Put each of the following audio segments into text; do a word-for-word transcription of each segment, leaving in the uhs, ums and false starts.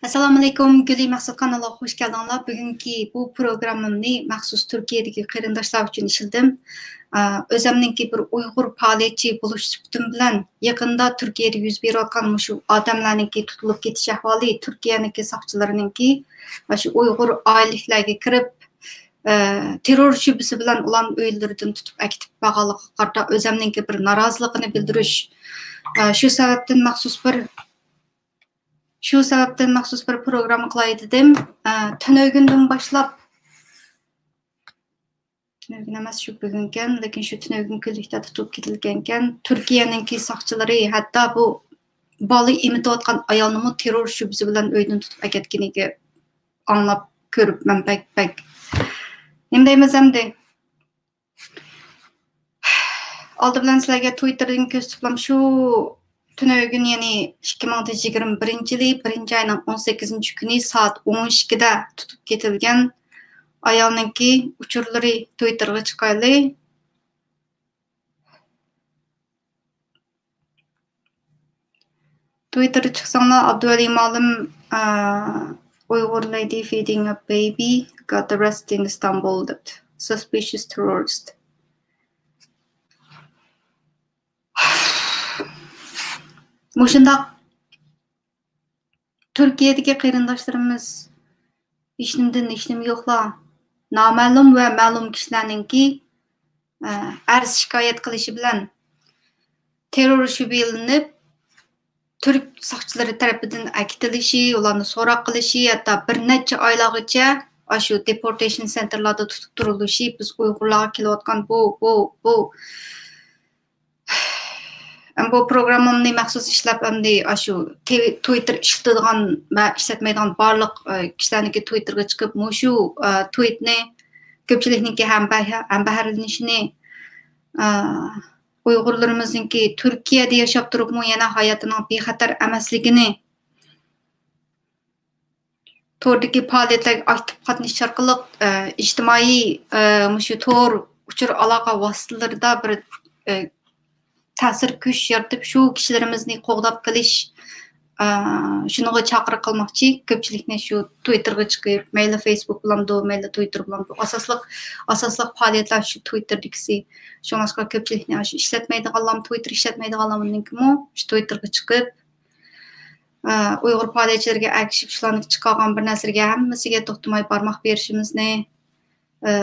ئەسسالامۇئەلەيكۇم، گۈلى مەقسەت قانىلىغا خۇش كەلدىڭلار. بۈگۈنكى بۇ پروگراممامنى مەخسۇس تۈركىيەدىكى قېرىنداشلار ئۈچۈن ئىشلىدىم. ئا، ئۆزەمنىڭكى بىر ئۇيغۇر پائالىيەتچى بولۇش سۈپىتىم بىلەن يېقىندا تۈركىيەدە يۈز بېرىۋاتقان مۇشۇ ئادەملەرنىڭكى تۇتۇلۇپ كېتىش ئەھۋالى، تۈركىيەنىڭكى ساقچىلىرىنىڭكى مۇشۇ ئۇيغۇر ئائىلىلىكلەرگە كىرىپ، ئە، تېررور شۈبھىسى بىلەن ئۇلارنى ئۆيلىرىدىن تۇتۇپ ئەكېتىپ بارغانلىقىغا قارىتا ئۆزەمنىڭكى بىر نارازىلىقىنى بىلدۈرۈش، ئە، شۇ سەۋەبتىن مەخسۇس بىر شۇ سەۋەبتىن مەخسۇس بىر پروگرامما قىلاي دېدىم. ئە، تۈنۈگۈندىن باشلاپ، تۈنۈگۈن ئەمەس، شۇ بۈگۈنكەن، لېكىن شۇ تۈنۈگۈن كۈنلۈكتە تۇتۇپ كېتىلگەنكەن. تۈركىيەنىڭكى ساقچىلىرى ھەتتا بۇ بالا ئېمىتىۋاتقان ئايالنىمۇ تېررور شۈبھىسى بىلەن ئۆيدىن تۇتۇپ ئەكەتكىنىگە ئاڭلاپ كۆرۈپ مەن بەك، بەك، نېمە دەيمىز ئەمدى؟ ئالدى بىلەن سىلەرگە تۋىتتېردىن كۆرسىتىپلام شۇ تۈنۈگۈن، يەنى ئىككى مىڭ يىگىرمە بىرىنچى يىلى بىرىنچى ئاينىڭ ئون سەككىزىنچى كۈنى سائەت ئون ئىككىدە تۇتۇپ كېتىلگەن ئايالنىڭكى ئۇچۇرلىرى تۋىتتېرغا چىقايلى. تۋىتتېرغا چىقساڭلار، ئابدۇۋەلى مالىم، ئە، Uyghur lady feeding a baby got arrested in Istanbul دەپتۇ. Suspicious terrorist. مۇشۇنداق تۈركىيەدىكى قېرىنداشلىرىمىز ھېچنېمىدىن ھېچنېمە يوقلا، نامەلۇم ۋە مەلۇم كىشىلەرنىڭكى، ئە، ئەرز شىكايەت قىلىشى بىلەن تېررور شۈبھىلىنىپ، تۈرك ساقچىلىرى تەرىپىدىن ئەكېتىلىشى، ئۇلارنى سوراق قىلىشى، ھەتتا بىر نەچچە ئايلارغىچە ئاشۇ دېپورتېيشن سېنتېرلاردا تۇتۇپ تۇرۇلۇشى، بىز ئۇيغۇرلارغا كېلىۋاتقان بۇ، بۇ، بۇ ئەمما بۇ پروگراممامنى مەخسۇس ئىشلەپ، ئەمدى ئاشۇ تىۋى-، تۋىتتېر ئىشلىتىدىغان ۋە ئىشلەتمەيدىغان بارلىق، ئە، كىشىلەرنىڭكى تۋىتتېرغا چىقىپ، مۇشۇ، ئە، تۋىتنى كۆپچىلىكنىڭكى ھەمبەھ-، ھەمبەھىرلىنىشىنى، ئە، ئۇيغۇرلىرىمىزنىڭكى تۈركىيەدە ياشاپ تۇرۇپمۇ يەنە ھاياتىنىڭ بىخەتەر ئەمەسلىكىنى، توردىكى پائالىيەتلەرگە ئاكتىپ قاتنىشىش ئارقىلىق، ئە، ئىجتىمائىي، ئە، مۇشۇ تور ئۇچۇر ئالاقە ۋاسىتىلىرىدا بىر، ئە، تەسىر كۈچ يارىتىپ، شۇ كىشىلىرىمىزنى قوغداپ قېلىش، ئە، شۇنىڭغا چاقىرىق قىلماقچى. كۆپچىلىكنى شۇ تۋىتتېرغا چىقىپ، مەيلى فېيسبۇك بىلەنمۇ، مەيلى تۋىتتېر بىلەنمۇ، ئاساسلىق، ئاساسلىق پائالىيەتلەر شۇ تۋىتتېردىكىسى. شۇڭلاشقا كۆپچىلىكنى ئاشۇ ئىشلەتمەيدىغانلارمۇ، تۋىتتېر ئىشلەتمەيدىغانلارنىڭكىمۇ شۇ تۋىتتېرغا چىقىپ، ئە، ئۇيغۇر پائالىيەتچىلىرىگە ئەگىشىپ، شۇلارنىڭ چىقارغان بىر نەرسىلىرىگە ھەممىسىگە توختىماي بارماق بېرىشىمىزنى، ئە،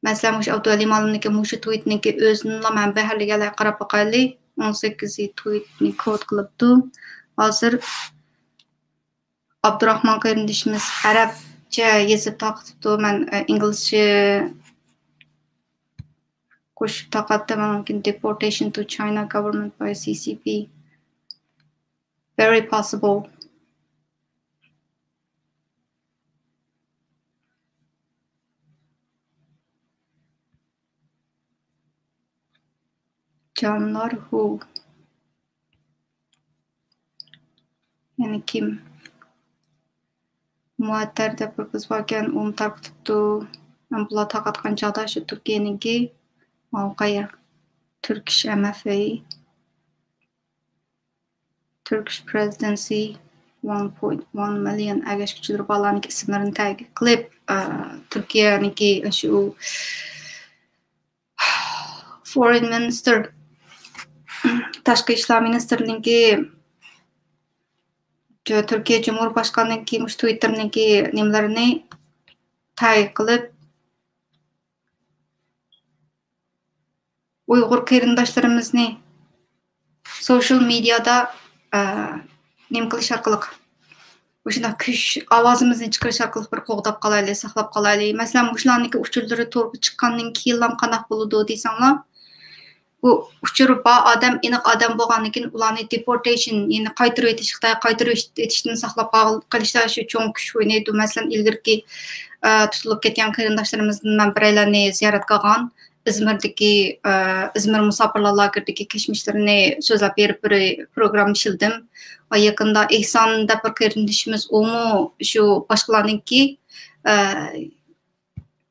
مەسىلەن، مۇشۇ ئابدۇۋەلى مالىمنىڭكى مۇشۇ تۋىتنىڭكى ئۆزىنىلا مەنبەلەرگە قاراپ باقايلى. ئون سەككىزى تۋىتنى كوت قىلىپتۇ. ھازىر ئابدۇراخمان قېرىندىشىمىز ئەرەبچە يېزىپ تارقىتىپتۇ. مەن، ئە، ئىنگلىزچە قوشۇپ تارقاتتىم. مۇمكىن، deportation to China government by C C P. Very possible. جانلار ھۇ. يەنە كىم؟ مۇئەتتەر دەپ بىر قىز باركەن، ئۇمۇ تارقىتىپتۇ. مەن بۇلار تارقاتقان چاغدا شۇ تۈركىيەنىڭكى ماۋۇ قايا؟ Turkish M F A. Turkish Presidency، one point one million ئەگەشكۈچىلىرى بارلارنىڭكى ئىسىملىرىنى تەگىپ قىلىپ، ئە، تۈركىيەنىڭكى شۇ Foreign Minister، تاشقى ئىشلار مىنىستىرلىكى، جۇ-، تۈركىيە جۇمھۇر باشقانىنىڭكى مۇشۇ تۋىتتېرنىڭكى نېمىلىرىنى تەگىپ قىلىپ، ئۇيغۇر قېرىنداشلىرىمىزنى سوشىيال مېدىيادا، ئە، نېمە قىلىش ئارقىلىق، مۇشۇنداق كۈچ، ئاۋازىمىزنى چىقىرىش ئارقىلىق بىر قوغداپ قالايلى، ساقلاپ قالايلى. مەسىلەن، مۇشۇلارنىڭكى ئۇچۇرلىرى تورغا چىققاندىن كېيىنلا قانداق بولىدۇ دېسەڭلار، بۇ ئۇچۇر بار ئادەم، ئېنىق ئادەم بولغاندىن كېيىن ئۇلارنى دېپورتېيشن، يەنى قايتۇرۇۋېتىش، خىتايغا قايتۇرۇۋېتىشتىن ساقلاپ قال-، قېلىشتا شۇ چوڭ كۈچ ئوينايدۇ. مەسىلەن، ئىلگىرىكى، ئە، تۇتۇلۇپ كەتكەن قېرىنداشلىرىمىزدىن مەن بىرەيلەننى زىيارەت قىلغان. ئىزمىردىكى، ئە، ئىزمىر مۇساپىرلار لاگېرىدىكى كەچمىشلىرىنى سۆزلەپ بېرىپ بىر پروگرامما ئىشلىدىم. ۋە يېقىندا ئېھسان دەپ بىر قېرىندىشىمىز، ئۇمۇ شۇ باشقىلارنىڭكى، ئە،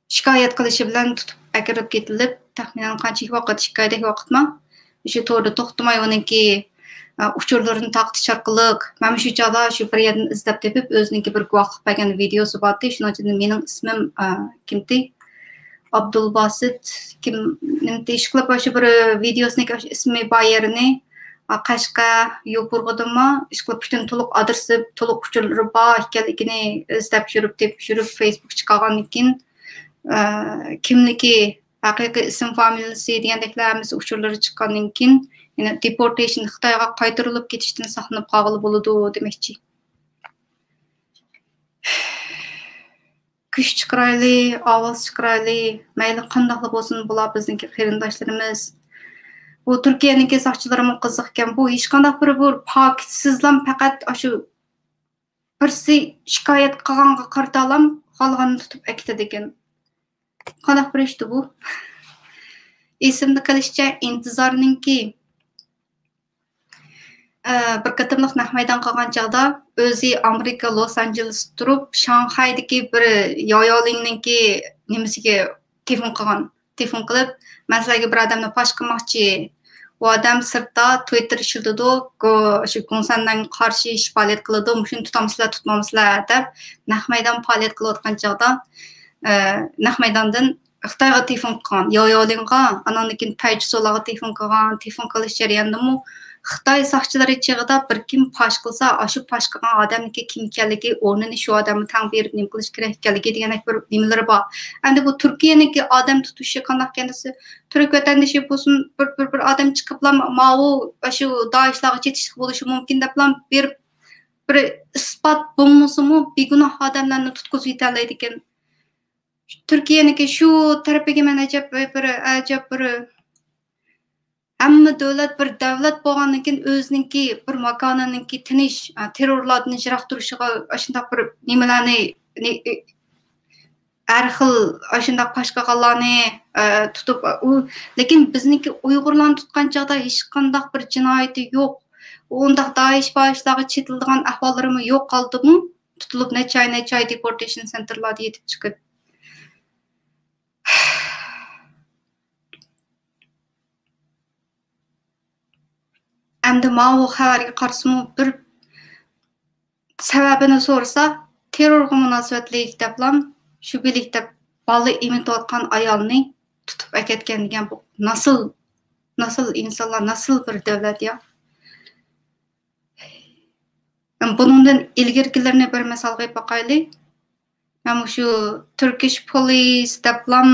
شىكايەت قىلىشى بىلەن تۇتۇپ ئەكىرىپ كېتىلىپ، تەخمىنەن قانچىلىك ۋاقىت، ئىككى ئايدەك ۋاقىتما، شۇ توردا توختىماي ئۇنىڭكى، ئۇچۇرلىرىنى تارقىتىش ئارقىلىق، مەن شۇ چاغدا شۇ بىر يەردىن ئىزدەپ تېپىپ، ئۆزىنىڭكى بىر گۇۋاھلىق بەرگەن ۋىدېيوسى بارتى. شۇنىڭ ئىچىدە مېنىڭ ئىسمىم، ئە، كىمتى؟ ئابدۇلباسىت كىم، نېمىتى، ئىشقىلىپ شۇ بىر ۋىدېيوسىنىڭكى ئىسمى بار يېرىنى، ئە، قەشقەر يوپۇرغىدىنمۇ، ئىشقىلىپ پۈتۈن تولۇق ئادرېسى، تولۇق ئۇچۇرلىرى بار ئىكەنلىكىنى ئىزدەپ يۈرۈپ، تېپىپ يۈرۈپ، فېيسبۇك چىقارغاندىن كېيىن، ئە، كىملىكى، ھەقىقىي ئىسىم فامىلىسى دېگەندەكلەر ھەممىسى ئۇچۇرلىرى چىققاندىن كېيىن، يەنە دېپورتېيشن، خىتايغا قايتۇرۇلۇپ كېتىشتىن ساقلىنىپ قالغىلى بولىدۇ دېمەكچى. كۈچ چىقىرايلى، ئاۋاز چىقىرايلى، مەيلى قانداقلا بولسۇن، بۇلار بىزنىڭكى قېرىنداشلىرىمىز. بۇ تۈركىيەنىڭكى ساقچىلىرىمۇ قىزىقكەن. بۇ ھېچقانداق بىر، بۇ پاكىتسىزلا پەقەت ئاشۇ بىرسى شىكايەت قىلغانغا قارىتالام، قالغاننى تۇتۇپ ئەكېتىدىكەن. قانداق بىر ئىشتى بۇ؟ ئېسىمدە قېلىشىچە، ئىنتىزارنىڭكى، ئە، بىر قېتىملىق نەق مەيدان قىلغان چاغدا، ئۆزى ئامېرىكا لوس ئانژېلېستا تۇرۇپ، شاڭخەيدىكى بىر ياۋياۋلىڭنىڭكى نېمىسىگە تېلېفون قىلغان. تېلېفون قىلىپ، مەن سىلەرگە بىر ئادەمنى پاش قىلماقچى. ئۇ ئادەم سىرتتا تىۋىتتېر ئىشلىتىدۇ، گو-، شۇ گۇڭسەننىڭ قارشى ئىش پائالىيەت قىلىدۇ، مۇشۇنى تۇتامسىلەر، تۇتمامسىلەر دەپ، نەق مەيدان پائالىيەت قىلىۋاتقان چاغدا، ئە، نەق مەيداندىن خىتايغا تېلېفون قىلغان، ياۋياۋلىڭغا، ئاناندىن كېيىن پەيجىسولاغا تېلېفون قىلغان. تېلېفون قىلىش جەريانىدىمۇ خىتاي ساقچىلىرى چېغىدا بىر كىم پاش قىلسا، ئاشۇ پاش قىلغان ئادەمنىڭكى كىم ئىكەنلىكى، ئورنىنى شۇ ئادەمگە تەڭ بېرىپ نېمە قىلىش كېرەك ئىكەنلىكى دېگەندەك بىر نېمىلىرى بار. ئەمدى بۇ تۈركىيەنىڭكى ئادەم تۇتۇشى قانداق ئىكەن دېسە، تۈرك ۋەتەندىشى بولسۇن، بىر، بىر، بىر ئادەم چىقىپلا ماۋۇ، شۇ دائىشلارغا چېتىشلىق بولۇشى مۇمكىن دەپلا بېرىپ، بىر ئىسپات بولمىسىمۇ، بىگۇناھ ئادەملەرنى تۇتقۇزۇۋېتەلەيدىكەن. تۈركىيەنىڭكى شۇ تەرىپىگە مەن ئەجەب بىر، ئەجەب بىر، ھەممە دۆلەت بىر دۆلەت بولغاندىن كېيىن ئۆزىنىڭكى بىر ماكانىنىڭكى تىنچ، ئە، تېررورلاردىن يىراق تۇرۇشىغا ئاشۇنداق بىر نېمىلەرنى، نى-، ئى-، ھەر خىل ئاشۇنداق پاش قىلغانلارنى، ئە، تۇتۇپ، ئۇ، لېكىن بىزنىڭكى ئۇيغۇرلارنى تۇتقان چاغدا ھېچقانداق بىر جىنايىتى يوق. ئۇنداق دائىش، پائىشلارغا چېتىلىدىغان ئەھۋاللىرىمۇ يوق قالدىمۇ؟ تۇتۇلۇپ نەچچە ئاي، نەچچە ئاي دېپورتېيشن سېنتېرلاردا يېتىپ چىقىپ. ئەمدى ماۋۇ خەۋەرگە قارىسىمۇ، بىر سەۋەبىنى سورىسا، تېررورغا مۇناسىۋەتلىك دەپلا، شۈبھىلىك دەپ بالا ئېمىتىۋاتقان ئايالنى تۇتۇپ ئەكەتكەن دېگەن، بۇ ناسىل، ناسىل ئىنسانلار، ناسىل بىر دۆلەت يا. بۇنىڭدىن ئىلگىرىكىلىرىنى بىر مىسالغا ئېلىپ باقايلى. مەن مۇشۇ تۈركىش پولىس دەپلام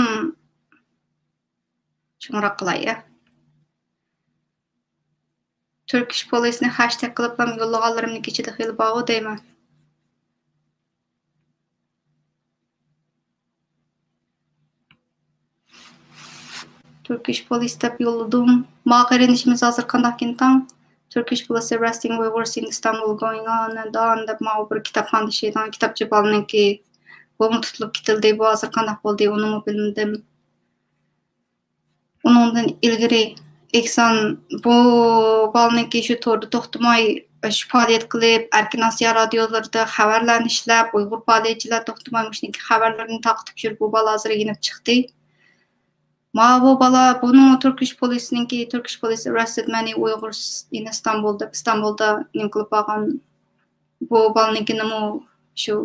چوڭراق قىلاي، يا. تۈركىش پولىسنى خەشتەگ قىلىپلام يوللىغانلىرىمنىڭ ئىچىدە خېلى بارغۇ دەيمەن. تۈركىش پولىس دەپ يوللىدىم. ما قېرىندىشىمىز ھازىر قانداق كىنتاڭ؟ Turkish police arresting Uyghurs in Istanbul going on and on دەپ ماۋۇ بىر كىتابخانىدا ئىشلەيدىغان كىتابچى بالىنىڭكى بۇمۇ تۇتۇلۇپ كېتىلدى. بۇ ھازىر قانداق بولدى؟ ئۇنىمۇ بىلمىدىم. ئۇنىڭدىن ئىلگىرى ئېھسان بۇ بالىنىڭكى شۇ توردا توختىماي شۇ پائالىيەت قىلىپ، ئەركىن ئاسىيا رادىيولىرىدا خەۋەرلەرنى ئىشلەپ، ئۇيغۇر پائالىيەتچىلەر توختىماي مۇشۇنىڭكى خەۋەرلىرىنى تارقىتىپ يۈرۈپ، بۇ بالا ھازىر يېنىپ چىقتى. ماۋۇ بالا، بۇنىڭ تۈركىش پولىسنىڭكى، Turkish police arrested many Uyghurs in Istanbul دەپ ئىستانبۇلدا نېمە قىلىپ بارغان. بۇ بالىنىڭكىنىمۇ شۇ.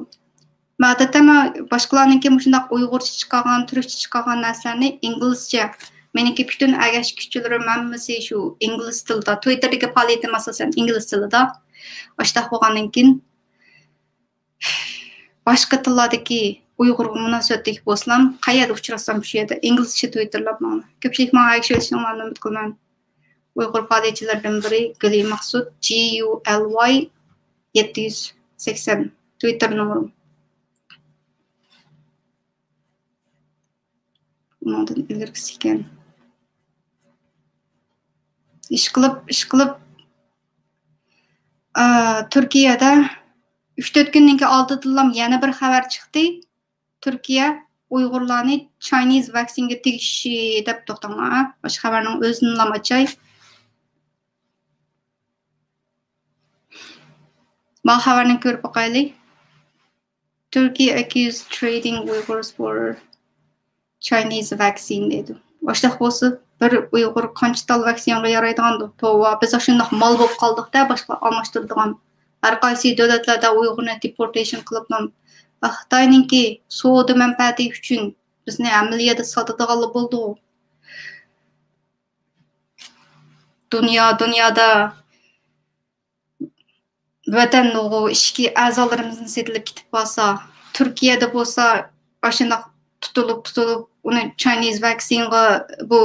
مەن ئادەتتە مەن باشقىلارنىڭكى مۇشۇنداق ئۇيغۇرچە چىقارغان، تۈركچە چىقارغان نەرسىلەرنى ئىنگلىزچە. مېنىڭكى پۈتۈن ئەگەشكۈچىلىرىم ھەممىسى شۇ ئىنگلىز تىلىدا. تىۋىتتېردىكى پائالىيىتىم ئاساسەن ئىنگلىز تىلىدا. ئاشۇنداق بولغاندىن كېيىن باشقا تىللاردىكى ئۇيغۇرغا مۇناسىۋەتلىك بولسىلام، قەيەردە ئۇچراتسام شۇ يەردە ئىنگلىزچە تىۋىتتېرلاپ ماڭىمەن. كۆپچىلىك ماڭا ئەگىشىۋېلىشىڭلارنى ئۈمىد قىلىمەن. ئۇيغۇر پائالىيەتچىلىرىدىن بىرى گۈلى مەخسۇت، جى يۇ ئېل ۋاي يەتتە يۈز سەكسەن، تىۋىتتېر نومۇرۇم. ئۇنىڭدىن ئىلگىرىكىسى ئىكەن. ئىشقىلىپ، ئىشقىلىپ، ئا، تۈركىيەدە ئۈچ تۆت كۈندىن كېيىن ئالدىدىنلا يەنە بىر خەۋەر چىقتى. تۈركىيە ئۇيغۇرلارنى Chinese vaccine گە تېگىشى دەپ، توختاڭلار، مۇشۇ خەۋەرنىڭ ئۆزىنىلا ئاچاي. ما خەۋەرنى كۆرۈپ باقايلى. Turkey accused trading Uyghurs for Chinese vaccine دەيدۇ. باشلاق بولسا، بىر ئۇيغۇر قانچە تال ۋاكسىنغا يارايدىغاندۇ؟ توۋا، بىز ئاشۇنداق مال بولۇپ قالدۇق-دە، باشقا ئالماشتۇرىدىغان. ھەر قايسى دۆلەتلەردە ئۇيغۇرنى دېپورتېيشن قىلىپلا، خىتاينىڭكى سودا مەنپەئەتى ئۈچۈن بىزنى ھەممىلا يەردە ساتىدىغانلا بولدىغۇ. دۇنيا، دۇنيادا ۋەتەننىغۇ ئىچكى ئەزالىرىمىزنى سېتىلىپ كېتىپ قالسا، تۈركىيەدە بولسا ئاشۇنداق تۇتۇلۇپ، تۇتۇلۇپ، ئۇنى چاينىز ۋاكسىنغا بۇ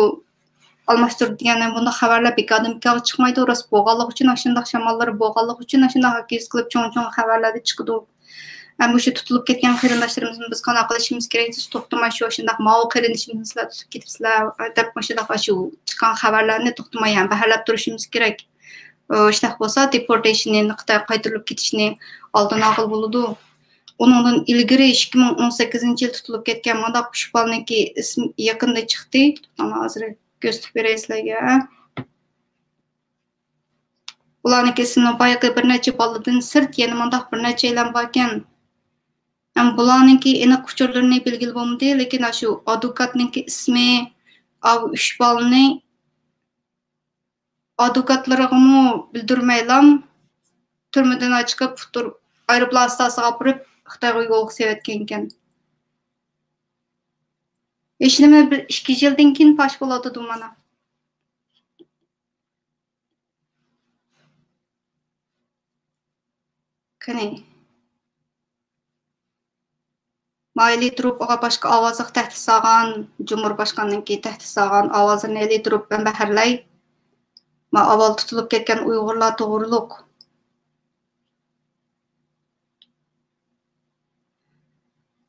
ئالماشتۇردى دېگەن بۇنداق خەۋەرلەر بىكاردىن بىكارغا چىقمايدۇ. راست بولغانلىقى ئۈچۈن، ئاشۇنداق شاماللار بولغانلىقى ئۈچۈن، ئاشۇنداق ھاكىيىز قىلىپ چوڭ-چوڭ خەۋەرلەردە چىقىدۇ. ھەم مۇشۇ تۇتۇلۇپ كەتكەن قېرىنداشلىرىمىزنى بىز قانداق قىلىشىمىز كېرەك؟ سىز توختىماي شۇ، شۇنداق ماۋۇ قېرىندىشىمىزنى سىلەر تۇتۇپ كېتىپسىلەر دەپ، مۇشۇنداق شۇ چىققان خەۋەرلەرنى توختىماي ھەم بەھرىلەپ تۇرۇشىمىز كېرەك. ئۇ، شۇنداق بولسا، دېپورتېيشننى، خىتايغا قايتۇرۇلۇپ كېتىشنى ئالدىنى ئالغىلى بولىدۇ. ئۇنىڭدىن ئىلگىرى ئىككى مىڭ ئون سەككىزىنچى يىل تۇتۇلۇپ كەتكەن مۇنداق ئۈچ بالىنىڭكى ئىسمى يېقىندا چىقتى. مانا ھازىر كۆرسىتىپ بېرەي سىلەرگە. ئۇلارنىڭكى ئىسمىنىڭ بايىقى بىر نەچچە بالىدىن سىرت يەنە مۇنداق بىر نەچچەيلەن باركەن. ئەمما بۇلارنىڭكى ئېنىق ئۇچۇرلىرىنى بىلگىلى بولمىدى، لېكىن ئاشۇ ئادۋوكاتنىڭكى ئىسمى، ئاۋۇ ئۈچ بالىنى ئادۋوكاتلىرىغىمۇ بىلدۈرمەيلا، تۈرمىدىن چىقىپ، ئۇتتۇر-، ئايروپىلان ئىستانسىغا ئاپىرىپ، خىتايغا يولغا سېلىۋەتكەنىكەن. ھېچنېمە، بىر ئىككى يىلدىن كېيىن پاش بولۇۋاتىدۇ مانا. قېنى، ما ئېلى تۇرۇپ، ئوغا باشقا ئاۋازلىق تەھدىت سالغان، جۇمھۇر باشقاننىڭكى تەھدىت سالغان ئاۋازلىرىنى ئېلى تۇرۇپ، مەن بەھرلەي. ما ئاۋۋال تۇتۇلۇپ كەتكەن ئۇيغۇرلار توغرۇلۇق.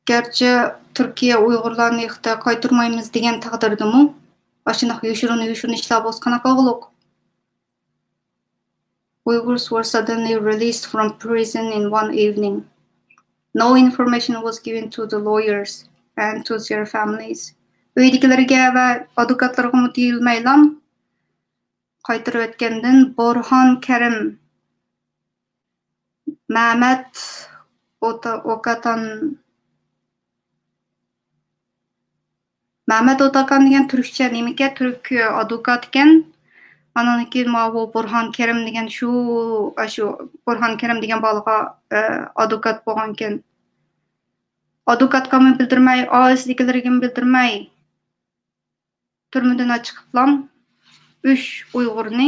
گەرچە تۈركىيە ئۇيغۇرلارنى خىتايغا قايتۇرمايمىز دېگەن تەقدىردىمۇ، ئاشۇنداق يوشۇرۇن-يوشۇرۇن ئىشلار بولسا قانداق بولغۇلۇق؟ Uyghurs were suddenly released from prison in one evening. No information was given to the lawyers and to their families. ئۆيدىكىلەرگە ۋە ئادۋوكاتلىرىغىمۇ دېيىلمەيلا قايتۇرۇۋەتكەندىن بورھان كەرىم، مەمەت ئوتا-، ئوكاتان، مەمەت ئوتاكان دېگەن تۈركچە نېمىكەن؟ تۈرك ئادۋوكاتىكەن. ئانان كېيىن ماۋۇ بۇرھان كەرىم دېگەن شۇ، ئاشۇ بۇرھان كەرىم دېگەن بالىغا، ئە، ئادۋوكات بولغانىكەن. ئادۋوكاتقىمۇ بىلدۈرمەي، ئائىلىسىدىكىلىرىگىمۇ بىلدۈرمەي، تۈرمىدىن چىقىپلا ئۈچ ئۇيغۇرنى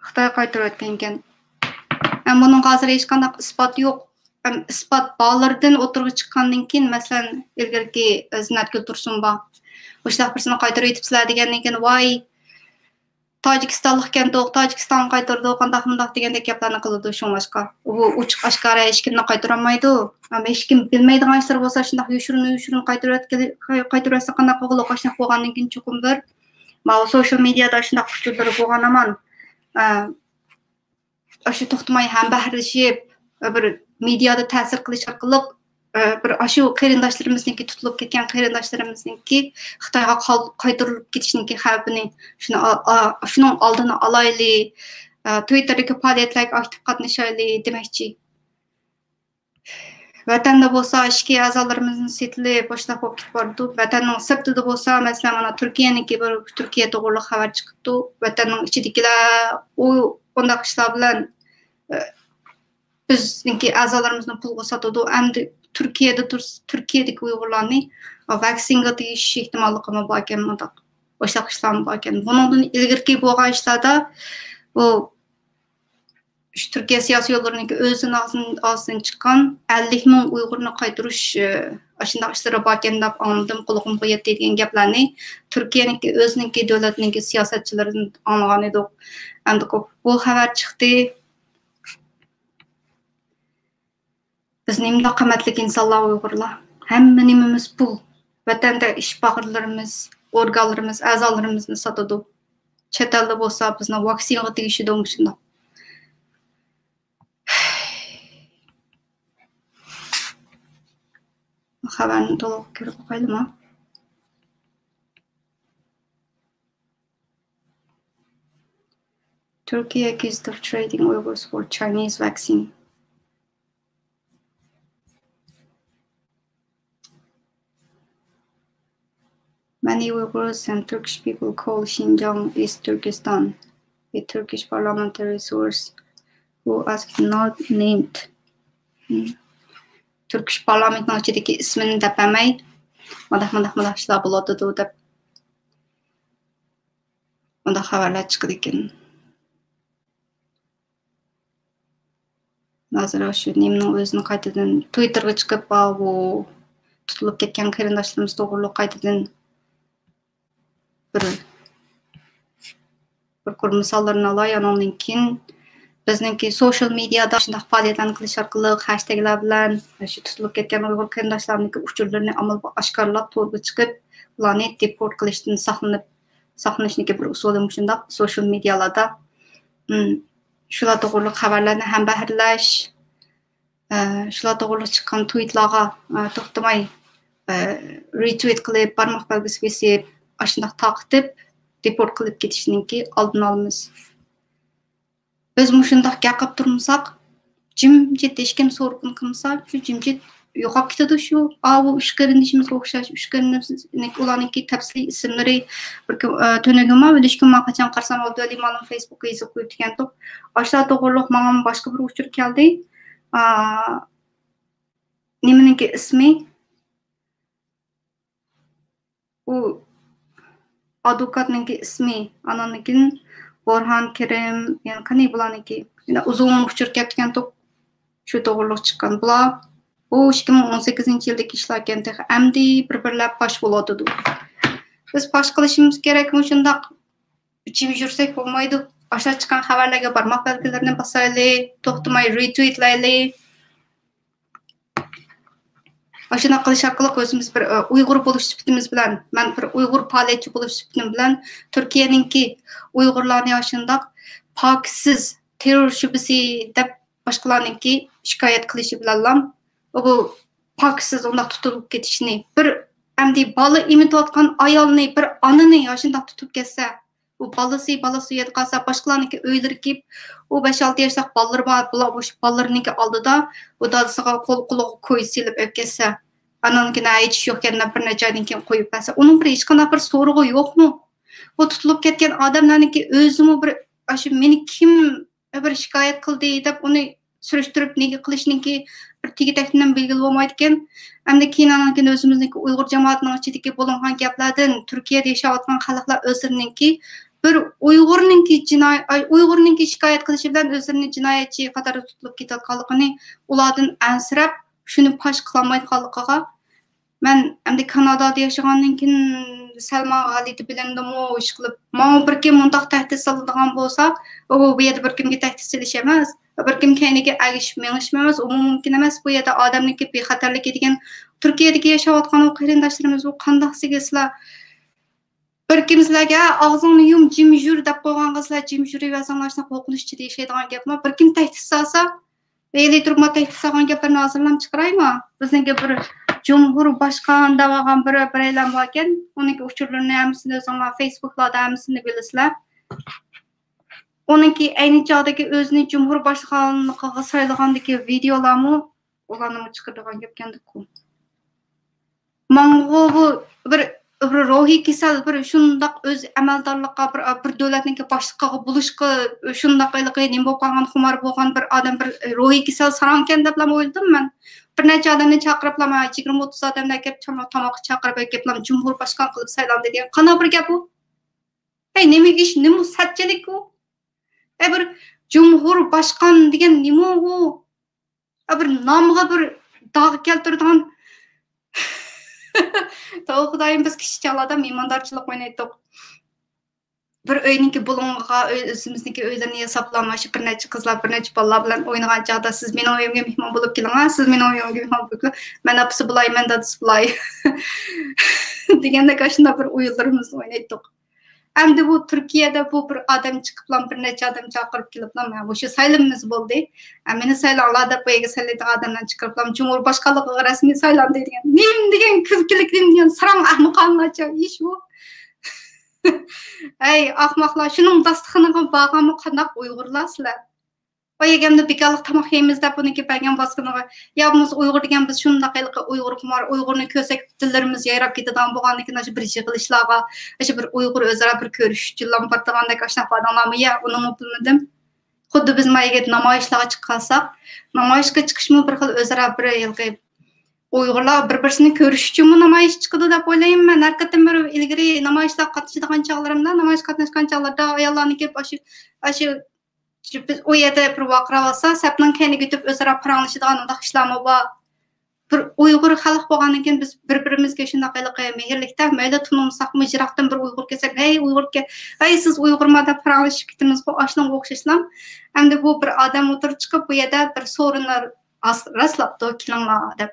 خىتايغا قايتۇرۇۋەتكەنىكەن. ھەم بۇنىڭغا ھازىر ھېچقانداق ئىسپات يوق. ھەم ئىسپات بارلىرىدىن ئوتتۇرىغا چىققاندىن كېيىن، مەسىلەن، ئىلگىرىكى زىننەتگۈل تۇرسۇن بار. مۇشۇنداق بىرسىنى قايتۇرۇۋېتىپسىلەر دېگەندىن كېيىن، ۋاي، تاجىكىستانلىقكەندۇق، تاجىكىستانغا قايتۇردۇق، قانداق مۇنداق دېگەندەك گەپلەرنى قىلىدۇ. شۇڭلاشقا، بۇ ئوچۇق ئاشكارا ھېچكىمنى قايتۇرالمايدۇ. ئەمما ھېچكىم بىلمەيدىغان ئىشلار بولسا، شۇنداق يوشۇرۇن يوشۇرۇن قايتۇرۇۋەتكىلى-، قايتۇرۇۋەتسە قانداق بولغۇلۇق؟ ئاشۇنداق بولغاندىن كېيىن چوقۇم بىر ماۋۇ سوشال مېدىيادا شۇنداق ئۇچۇرلىرى بولغان ھامان، ئە، ئاشۇ توختىماي ھەمبەھىرلىشىپ، بىر مېدىيادا تەسىر قىلىش ئارقىلىق، بىر ئاشۇ قېرىنداشلىرىمىزنىڭكى، تۇتۇلۇپ كەتكەن قېرىنداشلىرىمىزنىڭكى خىتايغا قال-، قايتۇرۇلۇپ كېتىشىنىڭكى خەۋپىنى، شۇنى ئا-، ئا-، شۇنىڭ ئالدىنى ئالايلى، تىۋىتتېردىكى پائالىيەتلەرگە ئاكتىپ قاتنىشايلى دېمەكچى. ۋەتەندە بولسا ئىچكى ئەزالىرىمىزنى سېتىلىپ، بوشلاپ بولۇپ كېتىپ بارىدۇ. ۋەتەننىڭ سىرتىدا بولسا، مەسىلەن، مانا تۈركىيەنىڭكى بىر، تۈركىيە توغرۇلۇق خەۋەر چىقىپتۇ. ۋەتەننىڭ ئىچىدىكىلەر ئۇ، ئۇنداق ئىشلار بىلەن، ئە، بىزنىڭكى ئەزالىرىمىزنى پۇلغا ساتىدۇ. ئەمدى تۈركىيەدە تۇرسا، تۈركىيەدىكى ئۇيغۇرلارنى ۋاكسىنغا تېگىش ئېھتىماللىقىمۇ باركەن، مۇنداق بوشلاق ئىشلارمۇ باركەن. بۇنىڭدىن ئىلگىرىكى بولغان ئىشلاردا بۇ شۇ تۈركىيە سىياسىي يوللىرىنىڭكى ئۆزىنىڭ ئاغزىدىن، ئاغزىدىن چىققان ئەللىك مىڭ ئۇيغۇرنى قايتۇرۇش، ئاشۇنداق ئىشلىرى باركەن دەپ ئاڭلىدىم، قۇلىقىمغا يەتتى دېگەن گەپلەرنى تۈركىيەنىڭكى ئۆزىنىڭكى دۆلەتنىڭكى سىياسەتچىلىرىدىن ئاڭلىغان ئىدۇق. ئەمدى بۇ خەۋەر چىقتى. بىز نېمىنداق قىممەتلىك ئىنسانلار ئۇيغۇرلار. ھەممە نېمىمىز پۇل. ۋەتەندە ئىشپاقىلىرىمىز، ئورگانلىرىمىز، ئەزالىرىمىزنى ساتىدۇ. چەت ئەلدە بولسا بىزنىڭ ۋاكسىنىغا تېگىشىدۇ مۇشۇنداق. خەۋەرنى تولۇق كۆرۈپ باقايلىما؟ Turkey accused of trading Uyghurs for Chinese vaccine. Many Uyghurs and Turkish people call Xinjiang East Turkestan. A Turkish parliamentary source who asked not named. تۈركىش پارلامېنتىنىڭ ئىچىدىكى ئىسمىنى دەپ بەرمەي، مۇنداق، مۇنداق، مۇنداق ئىشلار بولۇۋاتىدۇ دەپ، مۇنداق خەۋەرلەر چىقىدىكەن. ھازىر شۇ نېمىنىڭ ئۆزىنى قايتىدىن تويتتېرغا چىقىپ، ئاۋۇ تۇتۇلۇپ كەتكەن قېرىنداشلىرىمىز توغرۇلۇق قايتىدىن بىر، بىر قۇر مىساللىرىنى ئالاي. ئانىڭدىن كېيىن بىزنىڭكى سوشيال مېدىيادا شۇنداق پائالىيەتلەرنى قىلىش ئارقىلىق، خەشتەگلەر بىلەن شۇ تۇتۇلۇپ كەتكەن ئۇيغۇر قېرىنداشلارنىڭكى ئۇچۇرلىرىنى ئامال بار ئاشكارىلاپ، تورغا چىقىپ، ئۇلارنى دېپورت قىلىشتىن ساقلىنىپ، ساقلىنىشنىڭكى بىر ئۇسۇلى مۇشۇنداق سوشيال مېدىيالاردا، ئىم، شۇلار توغرۇلۇق خەۋەرلەرنى ھەمبەھىرلەش، ئە، شۇلار توغرۇلۇق چىققان تويىتلارغا، ئە، توختىماي، ئە، رېتويىت قىلىپ، بارماق بەلگىسى بېسىپ، ئاشۇنداق تارقىتىپ، دېپورت قىلىپ كېتىشنىڭكى ئالدىنى ئالىمىز. بىز مۇشۇنداق گەپ قىلىپ تۇرمىساق، جىمجىت، ھېچكىم سورىقىنى قىلمىسا، شۇ جىمجىت يوقاپ كېتىدۇ شۇ. ئاۋۇ ئۈچ قېرىندىشىمىزغا ئوخشاش، ئۈچ قېرىندىشىمىزنىڭ ئۇلارنىڭكى تەپسىلىي ئىسىملىرى بىر كۈن، ئە، تۈنۈگۈنمۇ، بىلىشكۈنمۇ قاچان قارىسام، ئابدۇۋەلى مالىم فېيسبۇكقا يېزىپ قويۇپتىكەنتۇق. ئاشۇلار توغرۇلۇق ماڭا باشقا بىر ئۇچۇر كەلدى. ئا، نېمىنىڭكى ئىسمى؟ ئۇ ئادۋوكاتنىڭكى ئىسمى، ئاناندىن كېيىن بورھان كېرىم، يەنە قېنى بۇلارنىڭكى؟ يەنە ئۇزۇن ئۇچۇر كەپتىكەنتۇق، شۇ توغرۇلۇق چىققان بۇلار. ئۇ ئىككى مىڭ ئون سەككىزىنچى يىلدىكى ئىشلاركەن، تېخى ئەمدى بىر-بىرلەپ پاش بولۇۋاتىدۇ. بىز پاش قىلىشىمىز كېرەك، مۇشۇنداق جىم يۈرسەك بولمايدۇ. ئاشۇنداق چىققان خەۋەرلەرگە بارماق بەلگىلىرىنى باسايلى، توختىماي رېتويىتلايلى. ئاشۇنداق قىلىش ئارقىلىق ئۆزىمىز بىر، ئۇيغۇر بولۇش سۈپىتىمىز بىلەن، مەن بىر ئۇيغۇر پائالىيەتچى بولۇش سۈپىتىم بىلەن تۈركىيەنىڭكى ئۇيغۇرلارنى ئاشۇنداق پاكىتسىز، تېررور شۈبھىسى دەپ باشقىلارنىڭكى شىكايەت قىلىشى بىلەنلا، بۇ پاكىتسىز ئۇنداق تۇتۇلۇپ كېتىشنى، بىر ئەمدى بالا ئېمىتىۋاتقان ئايالنى، بىر ئانىنى ئاشۇنداق تۇتۇپ كەتسە، ئۇ بالىسى، بالىسى ئۇ يەردە قالسا، باشقىلارنىڭكى ئۆيلىرىگە كېلىپ، ئۇ بەش-ئالتە ياشلىق بالىلىرى بار، بۇلار مۇشۇ بالىلىرىنىڭكى ئالدىدا ئۇ دادىسىغا قول، قۇلىقىغا كويزا سېلىپ ئەپ كەتسە، ئانىڭكى ھېچ ئىش يوق ئىكەن دەپ بىر نەچچە ئايدىن كېيىن قويۇپ بەرسە، ئۇنىڭ بىر ھېچقانداق بىر سورىقى يوقمۇ؟ بۇ تۇتۇلۇپ كەتكەن ئادەملەرنىڭكى ئۆزىمۇ بىر، ئاشۇ مېنى كىم بىر شىكايەت قىلدى دەپ ئۇنى سۈرۈشتۈرۈپ نېگە قىلىشنىڭكى بىر تېگى تەكتىنى بىلگىلى بولمايدىكەن. ئەمدى كېيىن ئاندىن كېيىن ئۆزىمىزنىڭكى ئۇيغۇر جامائىتىنىڭ ئىچىدىكى بولۇنغان گەپلەردىن تۈركىيەدە ياشاۋاتقان خەلقلەر ئۆزلىرىنىڭكى بىر ئۇيغۇرنىڭكى جىناي-، ئاي، ئۇيغۇرنىڭكى شىكايەت قىلىشى بىلەن ئۆزلىرىنى جىنايەتچى قاتارىدا تۇتۇلۇپ كېتىۋاتقانلىقىنى ئۇلاردىن ئەنسىرەپ، شۇنى پاش قىلالمايدىغانلىقىغا مەن ئەمدى كانادادا ياشىغاندىن كېيىن سەل ماڭا غەلىتە بىلىندىمۇ، ئىشقىلىپ، ماڭا بىر كىم مۇنداق تەھدىت سالىدىغان بولسا، ئۇ بۇ يەردە بىر كىمگە تەھدىت سېلىش ئەمەس، بىر كىم كەينىگە ئەگىشىپ مېڭىشمۇ ئەمەس، ئۇمۇ مۇمكىن ئەمەس. بۇ يەردە ئادەمنىڭكى بىخەتەرلىكى دېگەن، تۈركىيەدىكى ياشاۋاتقان ئۇ قېرىنداشلىرىمىز بۇ قانداق سىگىسىلا، بىر كىم سىلەرگە «ئاغزىڭنى يۇم، جىم يۈر» دەپ قويغانغا سىلەر جىم يۈرۈۋەرسەڭلار، شۇنداق قورقۇنچ ئىچىدە ياشايدىغان گەپمۇ؟ بىر كىم تەھدىت سالسا، ھېلى تۇرۇپ ما تەھدىت سالغان گەپلەرنى ھازىرلام چىقىرايما؟ بىزنىڭكى بىر جۇمھۇر باشقان دەۋالغان بىر، بىرەيلەن باركەن، ئۇنىڭكى ئۇچۇرلىرىنى ھەممىسىنى ئۆزۈڭلار فېيسبۇكلاردا ھەممىسىنى بىلىسىلەر. ئۇنىڭكى ئەينى چاغدىكى ئۆزىنى جۇمھۇر باشقانلىقىغا سايلىغاندىكى ۋىدېئولارمۇ ئۇلارنىمۇ چىقىرىدىغان گەپكەندىكۇ. ماڭغۇ بۇ بىر، بىر روھىي كېسەل، بىر شۇنداق ئۆز ئەمەلدارلىققا، بىر، بىر دۆلەتنىڭكى باشلىقىغا بولۇشقا شۇنداق ھېلىقى نېمە بولۇپ قالغان، خۇمار بولغان بىر ئادەم، بىر روھىي كېسەل ساراڭكەن دەپلا ئويلىدىم مەن. بىر نەچچە ئادەمنى چاقىرىپلا، مانا يىگىرمە ئوتتۇز ئادەمنى ئەكىرىپ، تاماق، تاماققا چاقىرىپ ئەكىرىپلا، جۇمھۇر باشقان قىلىپ سايلاندى دېگەن قانداق بىر گەپ ئۇ؟ ھەي، نېمە ئىش، نېمە سەتچىلىك ئۇ؟ ھەي، بىر جۇمھۇر باشقان دېگەن نېمە ئۇ؟ ھە، بىر نامغا بىر داغ كەلتۈرىدىغان. توۋا خۇدايىم، بىز كىچىك چاغلاردا مېھماندارچىلىق ئوينايتتۇق. بىر ئۆينىڭكى بۇلۇڭىغا ئۆي، ئۆزىمىزنىڭكى ئۆيلىرىنى ياساپلا، مانا شۇ بىر نەچچە قىزلار، بىر نەچچە بالىلار بىلەن ئوينىغان چاغدا، «سىز مېنىڭ ئۆيۈمگە مېھمان بولۇپ كېلىڭ، سىز مېنىڭ ئۆيۈمگە مېھمان بولۇپ كېلىڭ، مەن ئاپىسى بولاي، مەن دادىسى بولاي» دېگەندەك ئاشۇنداق بىر ئويۇنلىرىمىزنى ئوينايتتۇق. ئەمدى بۇ تۈركىيەدە بۇ بىر ئادەم چىقىپلا، بىر نەچچە ئادەم چاقىرىپ كېلىپلا، «مانا مۇشۇ سايلىمىمىز بولدى، ئە، مېنى سايلاڭلار» دەپ، بۇ يەرگە سايلايدىغان ئادەملەرنى چىقىرىپلا، «جۇمھۇر باشقانلىقىغا رەسمىي سايلاندى» دېگەن. نېمە دېگەن كۈلكىلىك، نېمە دېگەن ساراڭ ئەخمىقانىچە ئىش بۇ. ھەي، ئاخماقلار، شۇنىڭ داستىخىنىغا بارغانمۇ قانداق ئۇيغۇرلار سىلەر؟ بايا گەمدە بىكارلىق تاماق يەيمىز دەپ ئۇنىڭكى بەرگەن باسقىنىغا، يا بولمىسا ئۇيغۇر دېگەن بىز شۇنداق ھېلىقى ئۇيغۇر خۇمار، ئۇيغۇرنى كۆرسەك دىللىرىمىز يايراپ كېتىدىغان بولغاندىكىن، ئاشۇ بىر يىغىلىشلارغا، ئاشۇ بىر ئۇيغۇر ئۆزئارا بىر كۆرۈشۈش ئۈچۈن بارىدىغاندەك ئاشۇنداق بارىدىغانلارمۇ؟ يا، ئۇنىمۇ بىلمىدىم. خۇددى بىز مايگەت نامايىشلارغا چىققانساق، نامايىشقا چىقىشمۇ بىر خىل ئۆزئارا بىر ھېلىقى ئۇيغۇرلار بىر-بىرسىنى كۆرۈش ئۈچۈنمۇ نامايىش چىقىدۇ دەپ ئويلايمەن مەن. ھەر قېتىم بىر ئىلگىرى نامايىشلارغا قاتنىشىدىغان چاغلىرىمدا، نامايىشقا قاتناشقان چاغلىرىدا ئاياللارنى كېلىپ ئاشۇ، ئاشۇ، شۇ بىز ئۇ يەردە بىر ۋارقىراۋاتسا، سەپنىڭ كەينىگە ئۆتۈپ ئۆزئارا پاراڭلىشىدىغان ئۇنداق ئىشلارمۇ بار. بىر ئۇيغۇر خەلق بولغاندىن كېيىن بىز بىر-بىرىمىزگە شۇنداق ھېلىقى مېھىرلىكتە، مەيلى تونۇمىساقمۇ، يىراقتىن بىر ئۇيغۇر كەلسەك، «ھەي، ئۇيغۇر كە-، ھەي، سىز ئۇيغۇرما؟» دەپ پاراڭلىشىپ كېتىمىزغۇ، ئاشۇنىڭغا ئوخشاشلا. ئەمدى بۇ بىر ئادەم ئوتتۇرىغا چىقىپ، بۇ يەردە بىر سورۇنلار ئاس-، راسلاپتۇ، «كېلىڭلار» دەپ.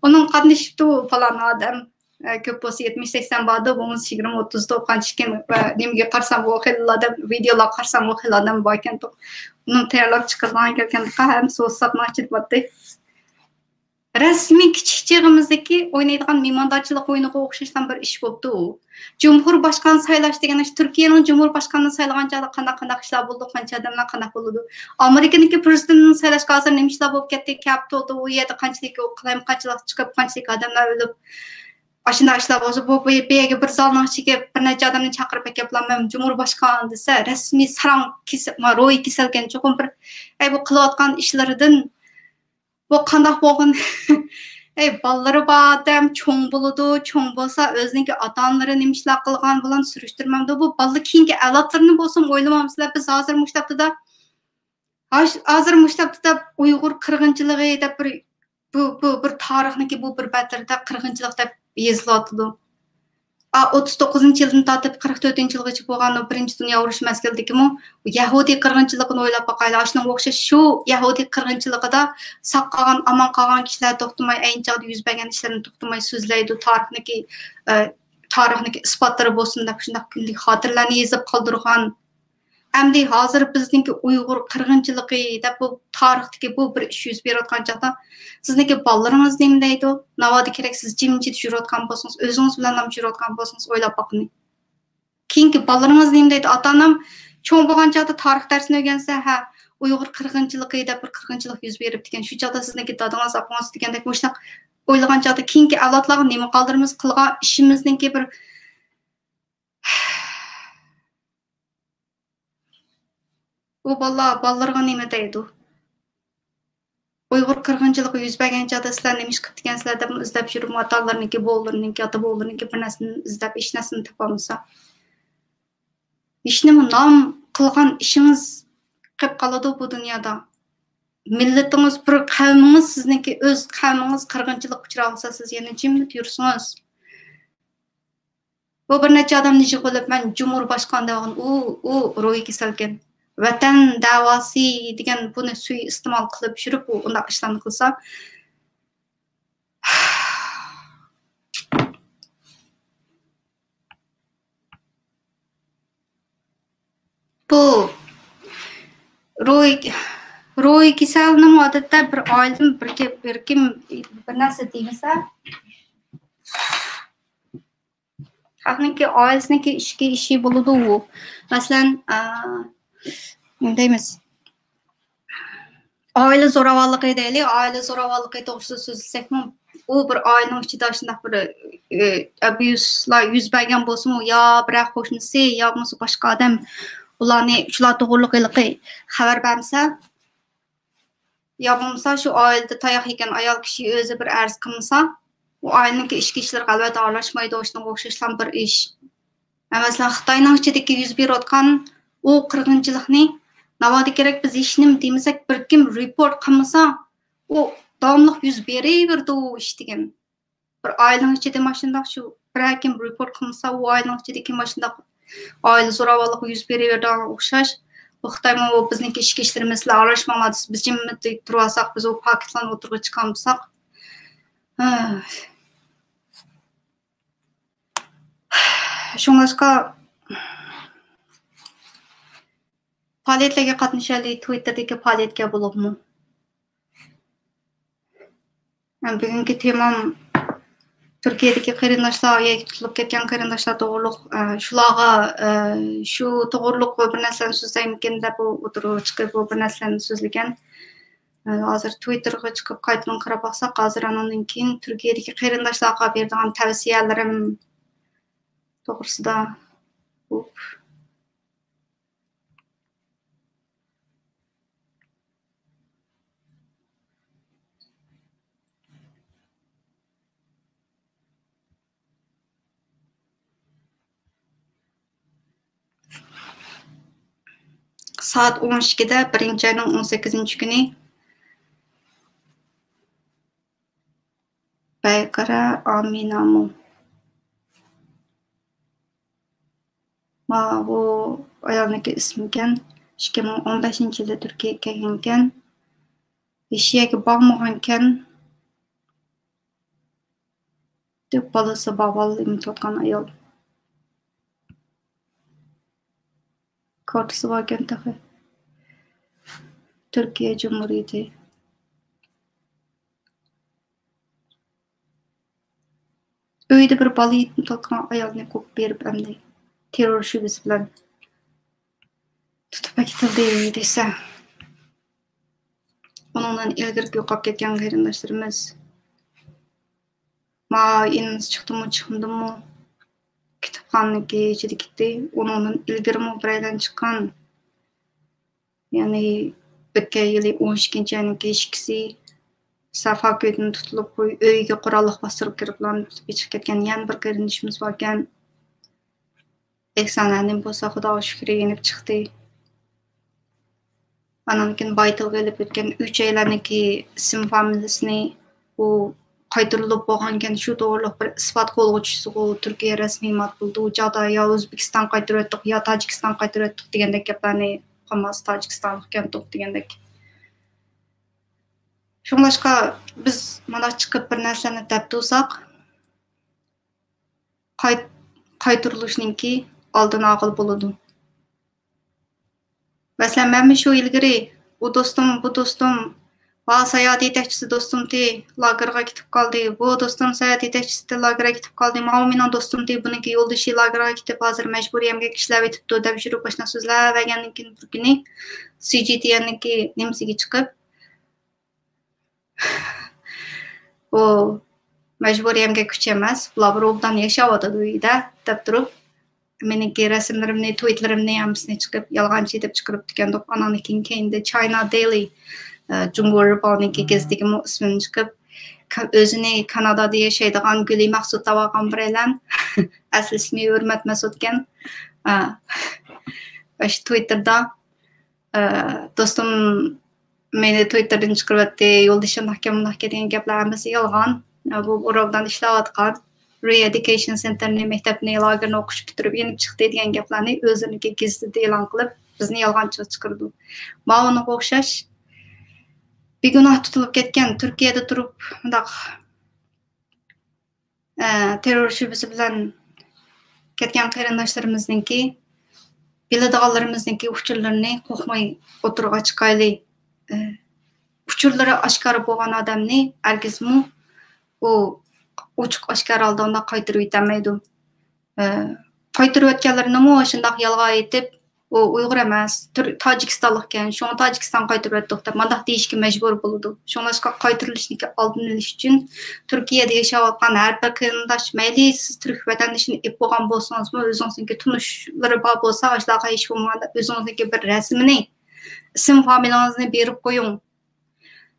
ئۇنىڭ قاتنىشىپتۇ پالان ئادەم. ئە، كۆپ بولسا يەتمىش سەكسەن باردۇ، بولمىسا يىگىرمە ئوتتۇزدۇ، قانچە ئىكەن، ئە، نېمىگە قارىسام، ئۇ خېلىلا ئادەم، ۋىدېئولارغا قارىسام، ئۇ خېلى ئادەم باركەن. ئۇنىڭ تەييارلاپ چىقىرىدىغان گەپكەن، ھەممىسى ۋاتساپنىڭ ئىچىدە باتتى. رەسمىي كىچىك چېغىمىزدىكى ئوينايدىغان مېھماندارچىلىق ئويۇنىغا ئوخشاشلا بىر ئىش بوپتۇ. جۇمھۇر باشقان سايلاش دېگەن ئىش، تۈركىيەنىڭ جۇمھۇر باشقانىنى سايلىغان چاغدا قانداق، قانداق ئىشلار بولىدۇ، قانچە ئادەملەر قانداق بولىدۇ؟ ئامېرىكىنىڭكى پرېزىدېنتىنى سايلاشقا ھازىر نېمە ئىشلار بولۇپ كەتتى، كەپىتولدا ئۇ يەردە قانچىلىك قالايمىقانچىلىق چىقىپ، قانچىلىك ئادەملەر ئۆلۈپ، ئاشۇنداق ئىشلار بولسا، بۇ، بۇ، بۇ يەرگە بىر زالنىڭ ئىچىگە بىر نەچچە ئادەمنى چاقىرىپ ئەكەپلا، «مەن جۇمھۇر باشقان» دېسە، رەسمىي ساراڭ كېسە-، ما، روھىي كېسەلكەن چوقۇم بىر، ئەي، بۇ قىلىۋاتقان ئىشلىرىدىن بۇ قانداق بولغىن؟ ئەي، بالىلىرى بار ئادەم چوڭ بولىدۇ، چوڭ بولسا ئۆزىنىڭكى ئاتا-ئانىلىرى نېمە ئىشلار قىلغان بىلەن سۈرۈشتۈرمەمدۇ؟ بۇ بالىلار كېيىنكى ئەۋلادلىرىنى بولسىمۇ ئويلىمامسىلەر؟ بىز ھازىر مۇشۇ ھەپتىدە، ھاش-، ھازىر مۇشۇ ھەپتىدە ئۇيغۇر قىرغىنچىلىقى دەپ بىر، بۇ، بۇ بىر تارىخنىڭكى بۇ بىر بەتلىرىدە قىرغىنچىلىق دەپ يېزىلىۋاتىدۇ. ئا، ئوتتۇز توققۇزىنچى يىلدىن تارتىپ قىرىق تۆتىنچى يىلغىچە بولغان بىرىنچى دۇنيا ئۇرۇشى مەزگىلىدىكىمۇ يەھۇدىي قىرغىنچىلىقىنى ئويلاپ باقايلى. ئاشۇنىڭغا ئوخشاش شۇ يەھۇدىي قىرغىنچىلىقىدا ساق قالغان، ئامان قالغان كىشىلەر توختىماي، ئەينى چاغدا يۈز بەرگەن ئىشلىرىنى توختىماي سۆزلەيدۇ، تارىخنىكى، ئە، تارىخنىكى ئىسپاتلىرى بولسۇن دەپ شۇنداق كۈندىلىك خاتىرىلەرنى يېزىپ قالدۇرغان. ئەمدى ھازىر بىزنىڭكى ئۇيغۇر قىرغىنچىلىقى دەپ بۇ تارىختىكى بۇ بىر ئىش يۈز بېرىۋاتقان چاغدا، سىزنىڭكى بالىلىرىڭىز نېمە دەيدۇ؟ ناۋادا كېرەك سىز جىمجىت يۈرۈۋاتقان بولسىڭىز، ئۆزىڭىز بىلەنلا يۈرۈۋاتقان بولسىڭىز، ئويلاپ باققىنى. كېيىنكى بالىلىرىڭىز نېمە دەيدۇ؟ ئاتا-ئانام چوڭ بولغان چاغدا تارىخ دەرسىنى ئۆگەنسە، ھە، ئۇيغۇر قىرغىنچىلىقى دەپ بىر قىرغىنچىلىق يۈز بېرىپتىكەن، شۇ چاغدا سىزنىڭكى دادىڭىز، ئاپىڭىز دېگەندەك مۇشۇنداق ئويلىغان چاغدا كېيىنكى ئەۋلادلارغا نېمە قالدۇرىمىز؟ قىلغان ئىشىمىزنىڭكى بىر ئۇ بالىلار، بالىلىرىغا نېمە دەيدۇ؟ ئۇيغۇر قىرغىنچىلىقى يۈز بەرگەن چاغدا سىلەر نېمە ئىش قىپتىكەنسىلەر دەپ ئىزدەپ يۈرۈپ، ئاتا-ئانىلىرىنىڭكى، بوۋىلىرىنىڭكى، ئاتا-بوۋىلىرىنىڭكى بىر نەرسىنى ئىزدەپ، ھېچ نەرسىنى تاپالمىسا. ھېچنېمە نام قىلغان ئىشىڭىز قېلىپ قالىدۇ بۇ دۇنيادا. مىللىتىڭىز، بىر قەۋمىڭىز سىزنىڭكى، ئۆز قەۋمىڭىز قىرغىنچىلىققا ئۇچراۋالسا، سىز يەنە جىممىت يۈرسىڭىز. بۇ بىر نەچچە ئادەمنى يىغىۋېلىپ، مەن جۇمھۇر باشقان دەۋاتقان، ئۇ، ئۇ روھىي كېسەلكەن. ۋەتەن دەۋاسى دېگەن بۇنى سۇيىئىستېمال قىلىپ يۈرۈپ، ئۇ ئۇنداق ئىشلارنى قىلسا، بۇ روھىي، روھىي كېسەلنىمۇ ئادەتتە بىر ئائىلىدىن بىر كە-، بىر كىم بىر نەرسە دېمىسە، خەقنىڭكى ئائىلىسىنىڭكى ئىچكى ئىشى بولىدۇ ئۇ. مەسىلەن، ئا، نېمە دەيمىز؟ ئائىلە زوراۋانلىقى دەيلى، ئائىلە زوراۋانلىقى توغرىسىدا سۆزلىسەكمۇ، ئۇ بىر ئائىلىنىڭ ئىچىدە شۇنداق بىر، ئە، ئەبيۇزلار يۈز بەرگەن بولسىمۇ، يا بىرەر قوشنىسى، يا بولمىسا باشقا ئادەم ئۇلارنى، شۇلار توغرىلىق ھېلىقى خەۋەر بەرمىسە، يا بولمىسا شۇ ئائىلىدە تاياق يېگەن ئايال كىشى ئۆزى بىر ئەرز قىلمىسا، ئۇ ئائىلىنىڭكى ئىچكى ئىشلىرىغا ئەلۋەتتە ئارىلاشمايدۇ، شۇنىڭغا ئوخشاشلا بىر ئىش. مەسىلەن، خىتاينىڭ ئىچىدىكى يۈز بېرىۋاتقان ئۇ قىرغىنچىلىقنى ناۋادا كېرەك بىز ھېچنېمە دېمىسەك، بىر كىم رېپورت قىلمىسا، ئۇ داۋاملىق يۈز بېرىۋېرىدۇ ئۇ ئىش دېگەن. بىر ئائىلىنىڭ ئىچىدە ماشۇنداق شۇ بىرەر كىم رېپورت قىلمىسا، ئۇ ئائىلىنىڭ ئىچىدىكى ماشۇنداق ئائىلە زوراۋانلىقى يۈز بېرىۋېرىدىغانغا ئوخشاش. بۇ خىتايمۇ بىزنىڭكى ئىچكى ئىشلىرىمىز، سىلەر ئارىلاشماڭلار دېسە، بىز جىممىدە تۇرۇۋالساق، بىز ئۇ پاكىتلارنى ئوتتۇرىغا چىقارمىساق. شۇڭلاشقا پائالىيەتلەرگە قاتنىشايلى، تۋىتتېردىكى پائالىيەتكە بولۇپمۇ. بۈگۈنكى تېمام تۈركىيەدىكى قېرىنداشلار، يەككە تۇتۇلۇپ كەتكەن قېرىنداشلار توغرۇلۇق، ئە، شۇلارغا، ئە، شۇ توغرۇلۇق بىر نەرسىلەرنى سۆزلەيمىكىن دەپ، ئۇ ئوتتۇرىغا چىقىپ، ئۇ بىر نەرسىلەرنى سۆزلىگەن. ئە، ھازىر تۋىتتېرغا چىقىپ، قايتىدىن قاراپ باقساق، ھازىر ئانىڭدىن كېيىن تۈركىيەدىكى قېرىنداشلارغا بېرىدىغان تەۋسىيەلىرىم توغرىسىدا. سائەت ئون ئىككىدە، بىرىنچى ئاينىڭ ئون سەككىزىنچى كۈنى، بەيقەرە ئامىنامۇ. ماۋۇ ئايالنىڭكى ئىسمىكەن. ئىككى مىڭ ئون بەشىنچى يىلى تۈركىيەگە كەلگەنكەن. ھېچ يەرگە بارمىغانكەن. دەپ بالىسى بار بالىلار ئېمىتىۋاتقان ئايال. كارتىسى باركەن تېخى. تۈركىيە جۇمھۇرىيىتى. ئۆيدە بىر بالا يېتىم قالغان ئايالنى قويۇپ بېرىپ ئەمدى تېررور شۈبھىسى بىلەن تۇتۇپ ئەكېتىلدى دېسە. ئۇنىڭدىن ئىلگىرى يوقاپ كەتكەن قېرىنداشلىرىمىز، ما ئىنىمىز چىقتىمۇ، چىقمىدىمۇ، كۇتۇپخانىنىڭكى ئىچىدە كەتتى. ئۇنىڭدىن ئىلگىرىمۇ بىرەيلەن چىققان. يەنى ئۆتكەن يىلى ئون ئىككىنچى ئاينىڭ ئىككىسى سافا كۆيدىن تۇتۇلۇپ، ئۆيىگە قوراللىق باستۇرۇپ كىرىپلا تۇتۇپ ئېچىپ كەتكەن يەنە بىر قېرىندىشىمىز باركەن. ئېھسان ئەنىم بولسا خۇداغا شۈكرى يېنىپ چىقتى. ئانان كېيىن بايتىلغا ئېلىپ ئۆتكەن ئۈچەيلەننىڭكى ئىسىم فامىلىسىنى ئۇ قايتۇرۇلۇپ بولغانكەن، شۇ توغرۇلۇق بىر ئىسپات قولغا چۈشسىغۇ، تۈركىيە رەسمىي مات بولىدۇ، ئۇ چاغدا يا ئۆزبېكىستان قايتۇرۇۋەتتۇق، يا تاجىكىستان قايتۇرۇۋەتتۇق دېگەندەك گەپلەرنى قىلماس، تاجىكىستانلىقكەنتۇق دېگەندەك. شۇڭلاشقا بىز مانا چىقىپ بىر نەرسىلەرنى دەپ تۇرساق، قايت-، قايتۇرۇلۇشنىڭكى ئالدىنى ئالغىلى بولىدۇ. مەسىلەن، مەنمۇ شۇ ئىلگىرى، ئۇ دوستۇم، بۇ دوستۇم، ۋا ساياھەت يېتەكچىسى دوستۇمتى لاگېرغا كېتىپ قالدى، بۇ دوستۇم ساياھەت يېتەكچىسى لاگېرغا كېتىپ قالدى، ماۋۇ مېنىڭ دوستۇمتى، بۇنىڭكى يولدىشى لاگېرغا كېتىپ، ھازىر مەجبۇرىي ئەمگەك ئىشلەۋېتىپتۇ، دەپ يۈرۈپ ئاشۇنداق سۆزلەۋەرگەندىن كېيىن، بىر كۈنى سى جى تي ئېننىڭكى نېمىسىگە چىقىپ، ئۇ مەجبۇرىي ئەمگەك كۈچى ئەمەس، بۇلار بىر ئوبدان ياشاۋاتىدۇ ئۆيدە، دەپ تۇرۇپ، مېنىڭكى رەسىملىرىمنى، تۋىتلىرىمنى ھەممىسىنى چىقىپ، يالغانچى دەپ چىقىرىپتىكەندۇق. ئانان كېيىن، كېيىندە چاينا دېيلى، ئە، جۇڭگو رېپاۋنىڭكى گېزىتىگىمۇ ئىسمىنى چىقىپ، كە-، ئۆزىنى كانادادا ياشايدىغان گۈلى مەخسۇت دەۋالغان بىرەيلەن، ئەسلى ئىسمى ھۆرمەت مەسۇتكەن. ئە، ئاشۇ تۋىتتېردا ئە، دوستۇم مېنى تۋىتتېردىن چىقىرىۋەتتى، يولدىشىم مۇنداقكەن، مۇنداقكەن دېگەن گەپلەر ھەممىسى يالغان. ئە، بۇ ئۇرۇلدان ئىشلەۋاتقان، رېئېديۇكېيشن سېنتېرنى، مەكتەپنى، لاگېرنى ئوقۇش پۈتتۈرۈپ يېنىپ چىقتى دېگەن گەپلەرنى ئۆزلىرىنىڭكى گېزىتىدە ئېلان قىلىپ، بىزنى يالغانچىغا چىقىرىدۇ. ماۋۇنىڭغا ئوخشاش بىگۇناھ تۇتۇلۇپ كەتكەن، تۈركىيەدە تۇرۇپ مۇنداق ئە، تېررور شۈبھىسى بىلەن كەتكەن قېرىنداشلىرىمىزنىڭكى، بىلىدىغانلىرىمىزنىڭكى ئۇچۇرلىرىنى قورقماي ئوتتۇرىغا چىقايلى. ئە، ئۇچۇرلىرى ئاشكارا بولغان ئادەمنى ھەرگىزمۇ ئۇ ئوچۇق ئاشكارا ھالدا ئۇنداق قايتۇرۇۋېتەلمەيدۇ. ئە، قايتۇرۇۋەتكەنلىرىنىمۇ شۇنداق يالغان ئېيتىپ، ئۇ ئۇيغۇر ئەمەس، تۈر-، تاجىكىستانلىقكەن، شۇڭا تاجىكىستانغا قايتۇرۇۋەتتۇق دەپ مانداق دېيىشكە مەجبۇر بولىدۇ. شۇڭلاشقا قايتۇرۇلۇشنىڭكى ئالدىنى ئېلىش ئۈچۈن تۈركىيەدە ياشاۋاتقان ھەر بىر قېرىنداش، مەيلى سىز تۈرك ۋەتەندىشىنى ئېلىپ بولغان بولسىڭىزمۇ، ئۆزىڭىزنىڭكى تونۇشلىرى بار بولسا، ئاشۇلارغا ھېچ بولمىغاندا ئۆزىڭىزنىڭكى بىر رەسىمىنى، ئىسىم فامىلىڭىزنى بېرىپ قويۇڭ.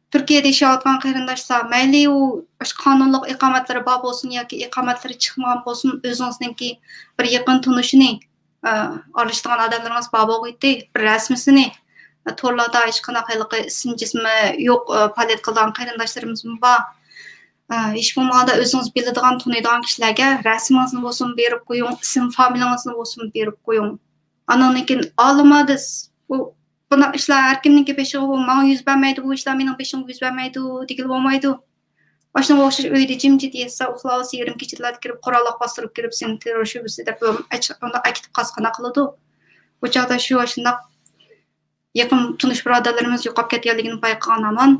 تۈركىيەدە ياشاۋاتقان قېرىنداشلار، مەيلى ئۇ ئاشۇ قانۇنلۇق ئىقامەتلىرى بار بولسۇن ياكى ئىقامەتلىرى چىقمىغان بولسۇن، ئۆزىڭىزنىڭكى بىر يېقىن تونۇشىنى، ئە، ئارىلىشىدىغان ئادەملىرىڭىز بار بولغىيتى، بىر رەسمىسىنى، ئە، تورلاردا ھېچقانداق ھېلىقى ئىسىم جىسمى يوق، ئە، پائالىيەت قىلىدىغان قېرىنداشلىرىمىزمۇ بار. ئە، ھېچ بولمىغاندا ئۆزىڭىز بىلىدىغان، تونۇيدىغان كىشىلەرگە رەسىمىڭىزنى بولسۇن بېرىپ قويۇڭ، ئىسىم فامىلىڭىزنى بولسۇن بېرىپ قويۇڭ. ئانىڭدىن كېيىن ئالىما دېسە، بۇ، بۇنداق ئىشلار ھەر كىمنىڭكى بېشىغا، بۇ ماڭا يۈز بەرمەيدۇ، بۇ ئىشلار مېنىڭ بېشىمغا يۈز بەرمەيدۇ دېگىلى بولمايدۇ. ئاشۇنىڭغا ئوخشاش ئۆيدە جىمجىت ياتسا، ئۇخلاۋالسا، يېرىم كېچىلەردە كىرىپ قوراللىق باستۇرۇپ كىرىپ، سېنى تېررور شۆبىسى دەپ ئۇنداق ئەكىتىپ قالسا قانداق قىلىدۇ؟ بۇ چاغدا شۇ ئاشۇنداق يېقىن تونۇش بۇرادەرلىرىمىز يوقاپ كەتكەنلىكىنى بايقىغان ھامان،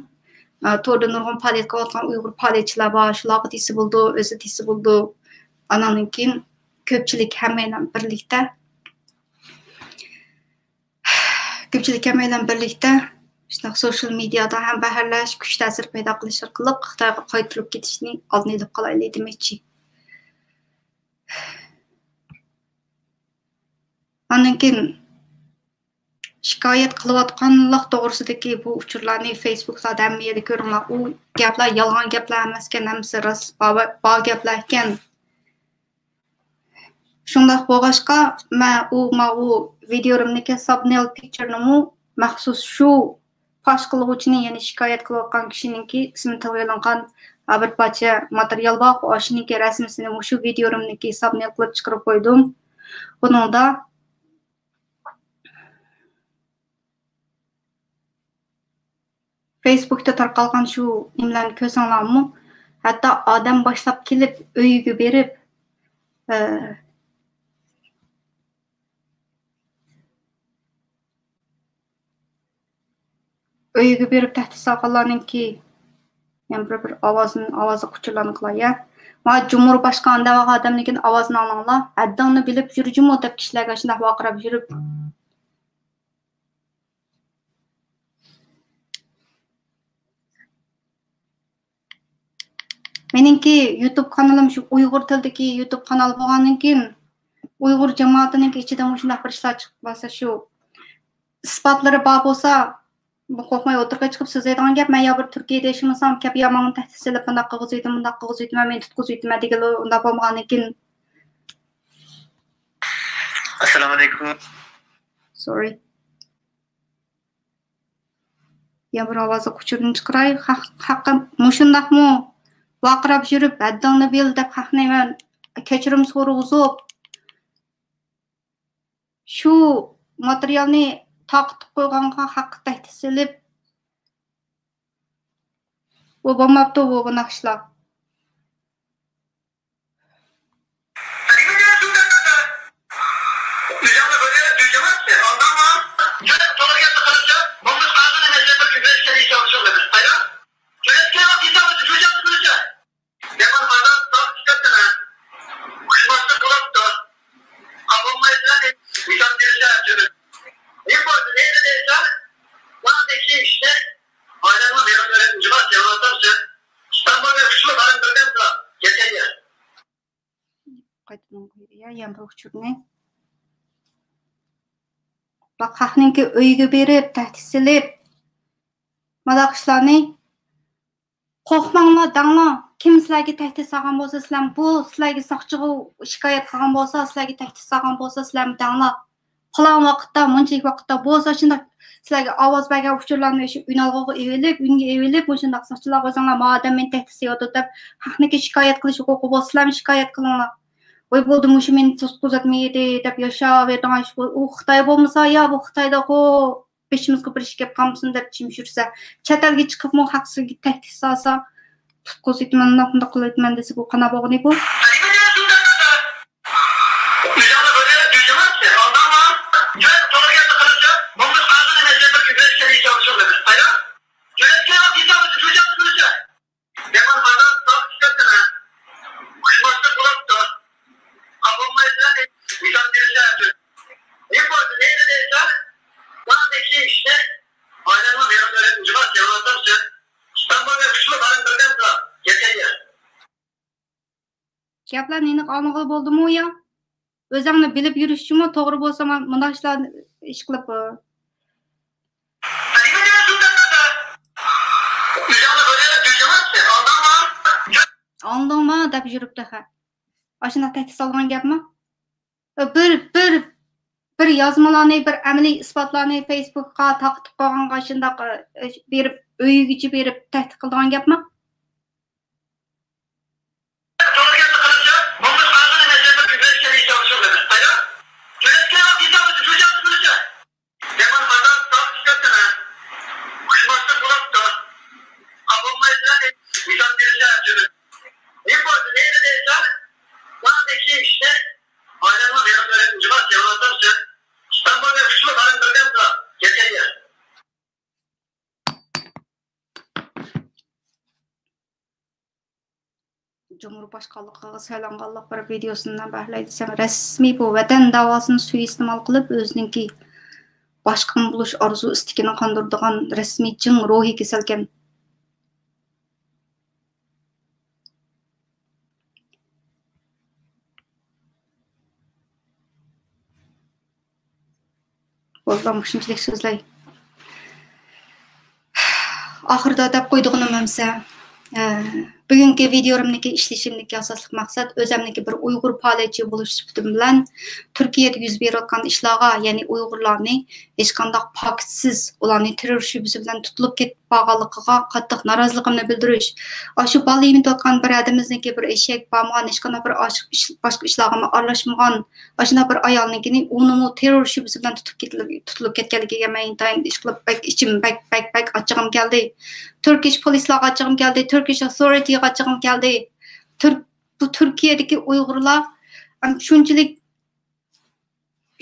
ئە، توردا نۇرغۇن پائالىيەت قىلىۋاتقان ئۇيغۇر پائالىيەتچىلەر بار، شۇلارغا دېسە بولىدۇ، ئۆزى دېسە بولىدۇ. ئانان كېيىن كۆپچىلىك ھەممەيلەن بىرلىكتە، كۆپچىلىك ھەممەيلەن بىرلىكتە شۇنداق سوشىيال مېدىيادا ھەم بەھرلەش، كۈچ تەسىر پەيدا قىلىش ئارقىلىق خىتايغا قايتۇرۇپ كېتىشنى ئالدىنى ئېلىپ قالايلى دېمەكچى. ئاندىن كېيىن شىكايەت قىلىۋاتقانلىق توغرىسىدىكى بۇ ئۇچۇرلارنى فېيسبۇكلاردا ھەممە يەردە كۆرۈڭلار. ئۇ گەپلەر يالغان گەپلەر ئەمەسكەن، ھەممىسى راست، بار، بار گەپلەر ئىكەن. شۇنداق بولغاچقا، مەن ئۇ، ماۋۇ ۋىدىيولىرىمنىڭكى سابنېل پىكچىرىنىمۇ مەخسۇس شۇ پاش قىلغۇچىنى، يەنى شىكايەت قىلىۋاتقان كىشىنىڭكى ئىسمى تىلغا ئېلىنغان، ئە، بىر پارچە ماتېرىيال بار، ئاشۇنىڭكى رەسىمىسىنى مۇشۇ ۋىدىيولىرىمنىڭكى سابنېل قىلىپ چىقىرىپ قويدۇم. بۇنىڭدا فېيسبۇكتا تارقالغان شۇ نېمىلەرنى كۆرسەڭلارمۇ، ھەتتا ئادەم باشلاپ كېلىپ ئۆيىگە بېرىپ، ئە، ئۆيىگە بېرىپ تەھدىت سالغانلارنىڭكى يەنە بىر، بىر ئاۋازىنى، ئاۋازلىق ئۇچۇرلارنى قىلاي، يا. ما جۇمھۇر باشقان دەۋرگە ئادەمنىڭكىنى ئاۋازىنى ئاڭلاڭلار. ھەددىڭنى بىلىپ يۈر جۇمۇ دەپ كىشىلەرگە شۇنداق ۋارقىراپ يۈرۈپ. مېنىڭكى يۇتۇب قانىلىم شۇ ئۇيغۇر تىلىدىكى يۇتۇب قانال بولغاندىن كېيىن، ئۇيغۇر جامائىتىنىڭكى ئىچىدە مۇشۇنداق بىر ئىشلار چىقىپ قالسا، شۇ ئىسپاتلىرى بار بولسا، بۇ قورقماي ئوتتۇرىغا چىقىپ سۆزلەيدىغان گەپ. مەن يا بىر تۈركىيەدە ياشىمىسام، كەپ يا ماڭا تەھدىت سېلىپ، مۇنداق قىلغۇزۇيدۇ، مۇنداق قىلغۇزۇيدۇ، مەن مېنى تۇتقۇزۇيدۇ، مەن دېگىلى ئۇنداق بولمىغاندىن كېيىن. ئەسسالامۇ ئەلەيكۇم. سورى. يا بىر ئاۋازلىق ئۇچۇرنى چىقىراي. خەق، خەققە مۇشۇنداقمۇ ۋارقىراپ يۈرۈپ، ھەددىڭنى بىل دەپ خەقنى مەن كەچۈرۈم سورىغۇزۇپ، شۇ ماتېرىيالنى تارقىتىپ قويغانغا خەققە تەھدىت سېلىپ، بۇ بولماپتۇ، بۇ بۇنداق ئىشلار. قايتىدىن قويدى يا، يەنە بىر ئۇچۇرنى. بۇ خەقنىڭكى ئۆيىگە بېرىپ، تەھدىت سېلىپ، مۇنداق ئىشلارنى قورقماڭلار، دەڭلار. كىم سىلەرگە تەھدىت سالغان بولسا، سىلەر بۇ سىلەرگە ساقچىغا شىكايەت قىلغان بولسا، سىلەرگە تەھدىت سالغان بولسا، سىلەرمۇ دەڭلار. پالان ۋاقىتتا، مۇنچىلىك ۋاقىتتا بولسا، شۇنداق سىلەرگە ئاۋاز بەرگەن ئۇچۇرلارنى شۇ ئۈنئالغۇغا ئېلىپ، ئۈنگە ئېلىپ، مۇشۇنداق ساقچىلارغا ئۆزۈڭلار، ما ئادەم مېنى تەھدىت سېلىۋاتىدۇ دەپ، خەقنىڭكى شىكايەت قىلىش ھوقۇقى بولسا، سىلەرمۇ شىكايەت قىلىڭلار. ۋاي بولدى، مۇشۇ مېنى تۇتقۇزۇۋەتمىدى دەپ ياشاۋېرىدىغان ئىش بۇ. ئۇ خىتاي بولمىسا، يا بۇ خىتايدىغۇ بېشىمىزغا بىر ئىش كەپ قالمىسۇن دەپ جىم يۈرسە، چەت ئەلگە چىقىپمۇ خەق سىزگە تەھدىت سالسا، تۇتقۇزۇۋېتىمەن، مۇنداق، مۇنداق قىلىۋېتىمەن دېسە، بۇ قانداق بولغىنى بۇ؟ گەپلەرنى ئېنىق ئاڭلىغىلى بولدىمۇ يا؟ ئۆزۈڭنى بىلىپ يۈرۈشچىمۇ توغرا بولسا، مۇنداق ئىشلار، ئىش قىلىپ، ئاڭلىدىڭما دەپ يۈرۈپ تېخى. ئاشۇنداق تەھدىت سالغان گەپمۇ؟ بىر، بىر، بىر يازمىلارنى، بىر ئەمەلىي ئىسپاتلارنى فېيسبۇكقا تارقىتىپ قويغانغا شۇنداق، ئە، بېرىپ، ئۆيىگىچە بېرىپ تەھدىت قىلىدىغان گەپمۇ؟ جۇمھۇر باشقانلىقىغا سايلانغانلىق بىر ۋىدېيوسىنى بەھرىلەي دېسەم، رەسمىي بۇ ۋەتەن داۋاسىنى سۇيىئىستېمال قىلىپ، ئۆزىنىڭكى باشقان بولۇش ئارزۇ ئىستىكىنى قاندۇرىدىغان رەسمىي جىڭ روھىي كېسەلكەن. بولدى، مۇشۇنچىلىك سۆزلەي. ئاخىرىدا دەپ قويىدىغىنىم ئەمسە، ئە، بۈگۈنكى ۋىدېيولىرىمنىڭكى ئىشلىشىمدىكى ئاساسلىق مەقسەت، ئۆزەمنىڭكى بىر ئۇيغۇر پائالىيەتچى بولۇش سۈپىتىم بىلەن تۈركىيەدە يۈز بېرىۋاتقان ئىشلارغا، يەنى ئۇيغۇرلارنى ھېچقانداق پاكىتسىز، ئۇلارنى تېررور شۈبھىسى بىلەن تۇتۇلۇپ كېتىپ بارغانلىقىغا قاتتىق نارازىلىقىمنى بىلدۈرۈش. ئاشۇ بالا يېمىتىۋاتقان بىر ئادىمىمىزنىڭكى بىر ئىشىگە بارمىغان، ھېچقانداق بىر ئاش-، ئىش-، باشقا ئىشلارغىمۇ ئارىلاشمىغان، ئاشۇنداق بىر ئايالنىڭكىنى، ئۇنىمۇ تېررور شۈبھىسى بىلەن تۇتۇپ كېتىلىپ، تۇتۇلۇپ كەتكەنلىكىگە مەن ئىنتايىن ئىش قىلىپ، بەك ئىچىم بەك، بەك، بەك ئاچچىقىم كەلدى. تۈركىش پولىسلارغا ئاچچىقىم كەلدى، تۈركىش ئاثورىتىغا ئاچچىقىم كەلدى. تۈر-، بۇ تۈركىيەدىكى ئۇيغۇرلار، ئەم، شۇنچىلىك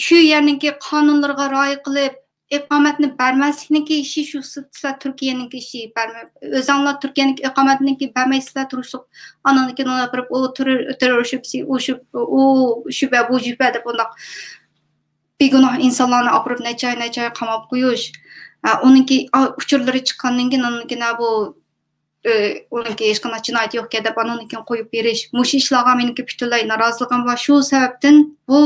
شۇ يەرنىڭكى قانۇنلىرىغا رىئايە قىلىپ، ئىقامەتنى بەرمەسلىكنىڭكى ئىشى شۇ، سىلەر تۈركىيەنىڭكى ئىشى بەرمە-، ئۆزەڭلار تۈركىيەنىڭكى ئىقامەتنىڭكى بەرمەيسىلەر تۇرۇشلۇق. ئانىڭدىن كېيىن ئۇلار بېرىپ، ئۇ تېررور، تېررور شۈبھىسى، ئۇ شۈب-، ئۇ شۈبھە، بۇ شۈبھە دەپ ئۇنداق بىگۇناھ ئىنسانلارنى ئاپىرىپ نەچچە ئاي، نەچچە ئاي قاماپ قويۇش. ئا، ئۇنىڭكى، ئا، ئۇچۇرلىرى چىققاندىن كېيىن، ئاندىن كېيىن، ھە، بۇ ئۆ، ئۇنىڭكى ھېچقانداق جىنايىتى يوقكەن دەپ، ئانىڭدىن كېيىن قويۇپ بېرىش. مۇشۇ ئىشلارغا مېنىڭكى پۈتۈنلەي نارازىلىقىم بار. شۇ سەۋەبتىن بۇ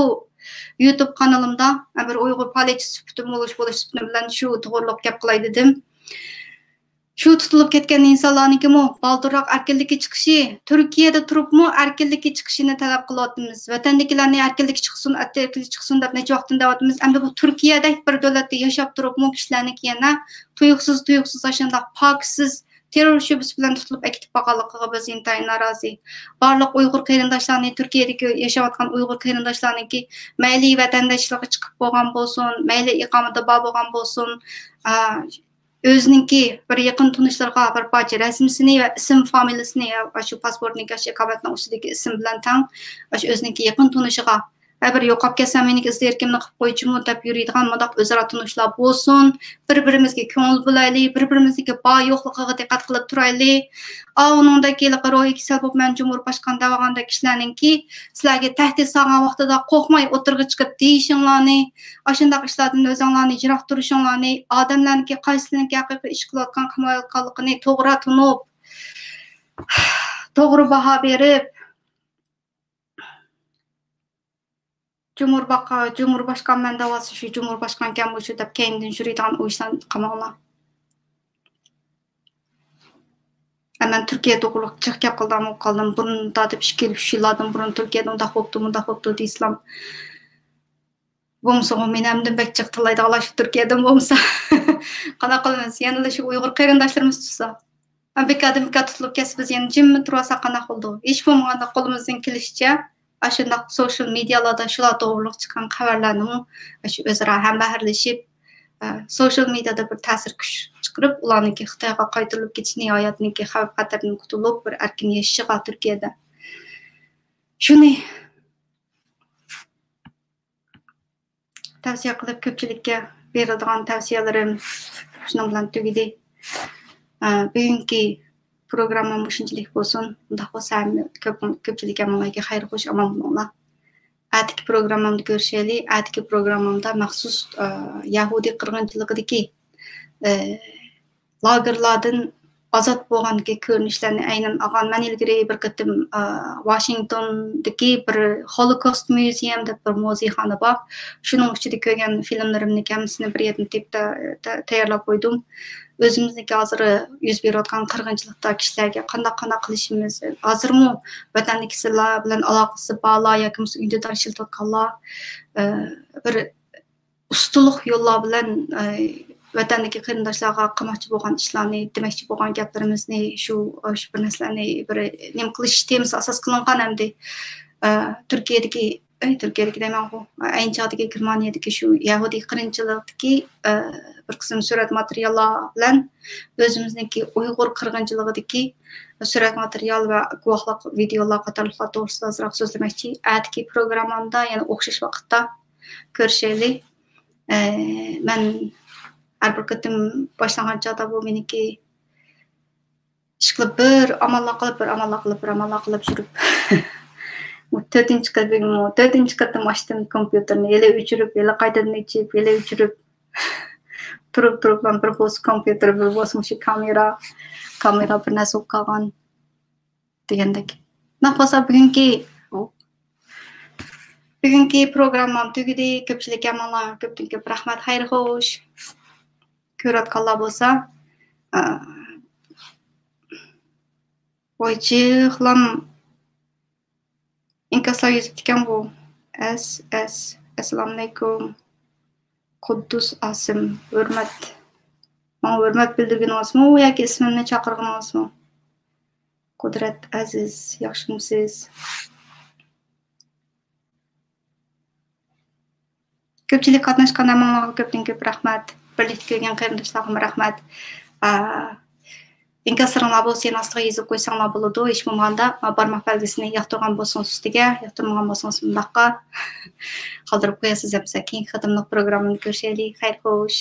يۇتۇب قانىلىمدا مەن بىر ئۇيغۇر پائالىيەتچىسى سۈپىتىم بولۇش، بولۇش سۈپىتىم بىلەن شۇ توغرۇلۇق گەپ قىلاي دېدىم. شۇ تۇتۇلۇپ كەتكەن ئىنسانلارنىڭكىمۇ بالدۇرراق ئەركىنلىككە چىقىشى، تۈركىيەدە تۇرۇپمۇ ئەركىنلىككە چىقىشىنى تەلەپ قىلىۋاتىمىز. ۋەتەندىكىلەرنى ئەركىنلىككە چىقسۇن، ئەركىنلىككە چىقسۇن دەپ نەچچە ۋاقىتتىن دەۋاتىمىز. ئەمدى بۇ تۈركىيەدەك بىر دۆلەتتە ياشاپ تۇرۇپمۇ كىشىلەرنىڭكى يەنە تۇيۇقسىز، تۇيۇقسىز ئاشۇنداق پاكىتسىز تېررور شۈبھىسى بىلەن تۇتۇلۇپ ئەكېتىپ بارغانلىقىغا بىز ئىنتايىن نارازى. بارلىق ئۇيغۇر قېرىنداشلارنى، تۈركىيەدىكى ياشاۋاتقان ئۇيغۇر قېرىنداشلارنىڭكى مەيلى ۋەتەنداشلىققا چىقىپ بولغان بولسۇن، مەيلى ئىقامىتى بار بولغان بولسۇن، ئا، ئۆزىنىڭكى بىر يېقىن تونۇشلىرىغا بىر پارچە رەسىمىسىنى ۋە ئىسىم فامىلىسىنى، ئاشۇ پاسپورتنىڭكى ئاشۇ ئىقامەتنىڭ ئۈستىدىكى ئىسىم بىلەن تەڭ، ئاشۇ ئۆزىنىڭكى يېقىن تونۇشىغا ۋە بىر يوقاپ كەتسەم، مېنىڭكى ئىز دېرىكىمنى قىلىپ قويچىمۇ دەپ يۈرىدىغان مۇنداق ئۆزئارا تونۇشلار بولسۇن. بىر-بىرىمىزگە كۆڭۈل بۆلەيلى، بىر-بىرىمىزنىڭكى بار يوقلۇقىغا دىققەت قىلىپ تۇرايلى. ئا، ئۇنىڭدەك ھېلىقى روھىي كېسەل بولۇپ مەن جۇمھۇر باشقان دەۋالغاندەك كىشىلەرنىڭكى سىلەرگە تەھدىت سالغان ۋاقتىدا قورقماي ئوتتۇرىغا چىقىپ دېيىشىڭلارنى، ئاشۇنداق ئىشلاردىن ئۆزۈڭلارنى يىراق تۇرۇشۇڭلارنى، ئادەملەرنىڭكى قايسىلىرىنىڭكى ھەقىقىي ئىش قىلىۋاتقان، قىلمايۋاتقانلىقىنى توغرا تونۇپ، توغرا باھا بېرىپ، جۇمھۇر باقا-، جۇمھۇر باشقان مەن داۋاسى شۇ، جۇمھۇر باشقانكەن بۇ شۇ دەپ كەينىدىن يۈرىدىغان ئۇ ئىشلارنى قىلماڭلار. ھە، مەن تۈركىيە توغرۇلۇق جىق گەپ قىلىدىغان بولۇپ قالدىم. بۇرۇن تارتىپ ئىككى يىل، ئۈچ يىللاردىن بۇرۇن تۈركىيەدە ئۇنداق بوپتۇ، مۇنداق بوپتۇ دېسىلام. بولمىسىغۇ مېنى ئەمدى بەك جىق تىللايدىغانلار شۇ تۈركىيەدىن بولمىسا. قانداق قىلىمىز؟ يەنىلا شۇ ئۇيغۇر قېرىنداشلىرىمىز تۇتسا. ھە، بىكاردىن بىكار تۇتۇلۇپ كەتسە، بىز يەنە جىممىدە تۇرۇۋالساق قانداق بولىدۇ؟ ھېچ بولمىغاندا قولىمىزدىن كېلىشىچە ئاشۇنداق سوشال مېدىيالاردا شۇلار توغرۇلۇق چىققان خەۋەرلەرنىمۇ شۇ ئۆزئارا ھەمبەھىرلىشىپ، ئە، سوشال مېدىيادا بىر تەسىر كۈچ چىقىرىپ، ئۇلارنىڭكى خىتايغا قايتۇرۇلۇپ كېتىشىنى، ھاياتىنىڭكى خەۋپ-خەتەردىن قۇتۇلۇپ، بىر ئەركىن ياشىشىغا تۈركىيەدە. شۇنى تەۋسىيە قىلىپ، كۆپچىلىككە بېرىدىغان تەۋسىيەلىرىم شۇنىڭ بىلەن تۈگىدى. ئە، بۈگۈنكى پروگراممام مۇشۇنچىلىك بولسۇن. ئۇنداق بولسا، ھەممە كۆپ-، كۆپچىلىك ھەممىڭلارگە خەير خوش، ئامان بولۇڭلار. ئەتىكى پروگراممامدا كۆرۈشەيلى. ئەتىكى پروگراممامدا مەخسۇس، ئە، يەھۇدىي قىرغىنچىلىقىدىكى، ئە، لاگېرلاردىن ئازاد بولغاندىكى كۆرۈنۈشلەرنى ئەينەن ئالغان. مەن ئىلگىرى بىر قېتىم، ئا، ۋاشىنگتوندىكى بىر ھولوكوست مۇزېيۇم دەپ بىر مۇزېيخانا بار. شۇنىڭ ئىچىدە كۆرگەن فىلىملىرىمنىڭ ھەممىسىنى بىر يەردىن تېپىپ تە-، تە-، تەييارلاپ قويدۇم. ئۆزىمىزنىڭكى ھازىر يۈز بېرىۋاتقان قىرغىنچىلىقتا كىشىلەرگە قانداق، قانداق قىلىشىمىز، ھازىرمۇ ۋەتەندىكى سىلەر بىلەن ئالاقىسى بارلار ياكى بولمىسا ئۈندىدار ئىشلىتىۋاتقانلار، ئە، بىر ئۇستىلىق يوللار بىلەن، ئە، ۋەتەندىكى قېرىنداشلارغا قىلماقچى بولغان ئىشلارنى، دېمەكچى بولغان گەپلىرىمىزنى، شۇ، شۇ بىر نەرسىلەرنى بىر نېمە قىلىش تېمىسى ئاساس قىلىنغان ئەمدى، ئە، تۈركىيەدىكى، ئەي، تۈركىيەدىكى دەيمەنغۇ، ئەينى چاغدىكى گېرمانىيەدىكى شۇ يەھۇدىي قىرغىنچىلىقتىكى، ئە، بىر قىسىم سۈرەت ماتېرىياللار بىلەن ئۆزىمىزنىڭكى ئۇيغۇر قىرغىنچىلىقىدىكى سۈرەت ماتېرىيال ۋە گۇۋاھلىق ۋىدېئولار قاتارلىقلار توغرىسىدا ئازراق سۆزلىمەكچى. ئەتىكى پروگراممامدا يەنە ئوخشاش ۋاقىتتا كۆرۈشەيلى. ئە، مەن ھەر بىر قېتىم باشلانغان چاغدا بۇ مېنىڭكى ئىشقىلىپ بىر ئاماللار قىلىپ، بىر ئاماللار قىلىپ، بىر ئاماللار قىلىپ يۈرۈپ، تۆتىنچى قېتىم، تۆتىنچى قېتىم ئاچتىم كومپيۇتېرنى. يەنە ئۆچۈرۈپ، يەنە قايتىدىن ئېچىپ، يەنە ئۆچۈرۈپ، تۇرۇپ تۇرۇپلا بىر بولسا كومپيۇتېر، بىر بولسا مۇشۇ كامېرا، كامېرا بىر نەرسە بولۇپ قالغان دېگەندەك. مانا بولسا بۈگۈنكى، بۈگۈنكى پروگراممام تۈگىدى. كۆپچىلىك ھەممىڭلارغا كۆپتىن كۆپ رەھمەت، خەير خوش. كۆرۈۋاتقانلار بولسا، ئا، ۋاي جىغلام، ئىنكاسلار يېزىپتىكەنغۇ. ئەس، ئەس، ئەسسالامۇئەلەيكۇم. قۇددۇس ئاسىم، ھۆرمەت. ماڭا ھۆرمەت بىلدۈرگىنىڭىزمۇ ياكى ئىسمىمنى چاقىرغىنىڭىزمۇ؟ قۇدرەت ئەزىز، ياخشىمۇسىز؟ كۆپچىلىك قاتناشقان ھەممىڭلارغا كۆپتىن كۆپ رەھمەت. بىرلىكتە كۆرگەن قېرىنداشلارغىمۇ رەھمەت. ئا، ئىنكاسلىرىڭلار بولسا يەنە ئاستىغا يېزىپ قويساڭلار بولىدۇ. ھېچ بولمىغاندا، ما بارماق بەلگىسىنى ياقتۇرغان بولسىڭىز ئۈستىگە، ياقتۇرمىغان بولسىڭىز مۇنداققا قالدۇرۇپ قويارسىز. ئەمىسە كېيىنكى قېتىملىق پروگراممىنى كۆرۈشەيلى. خەير خوش.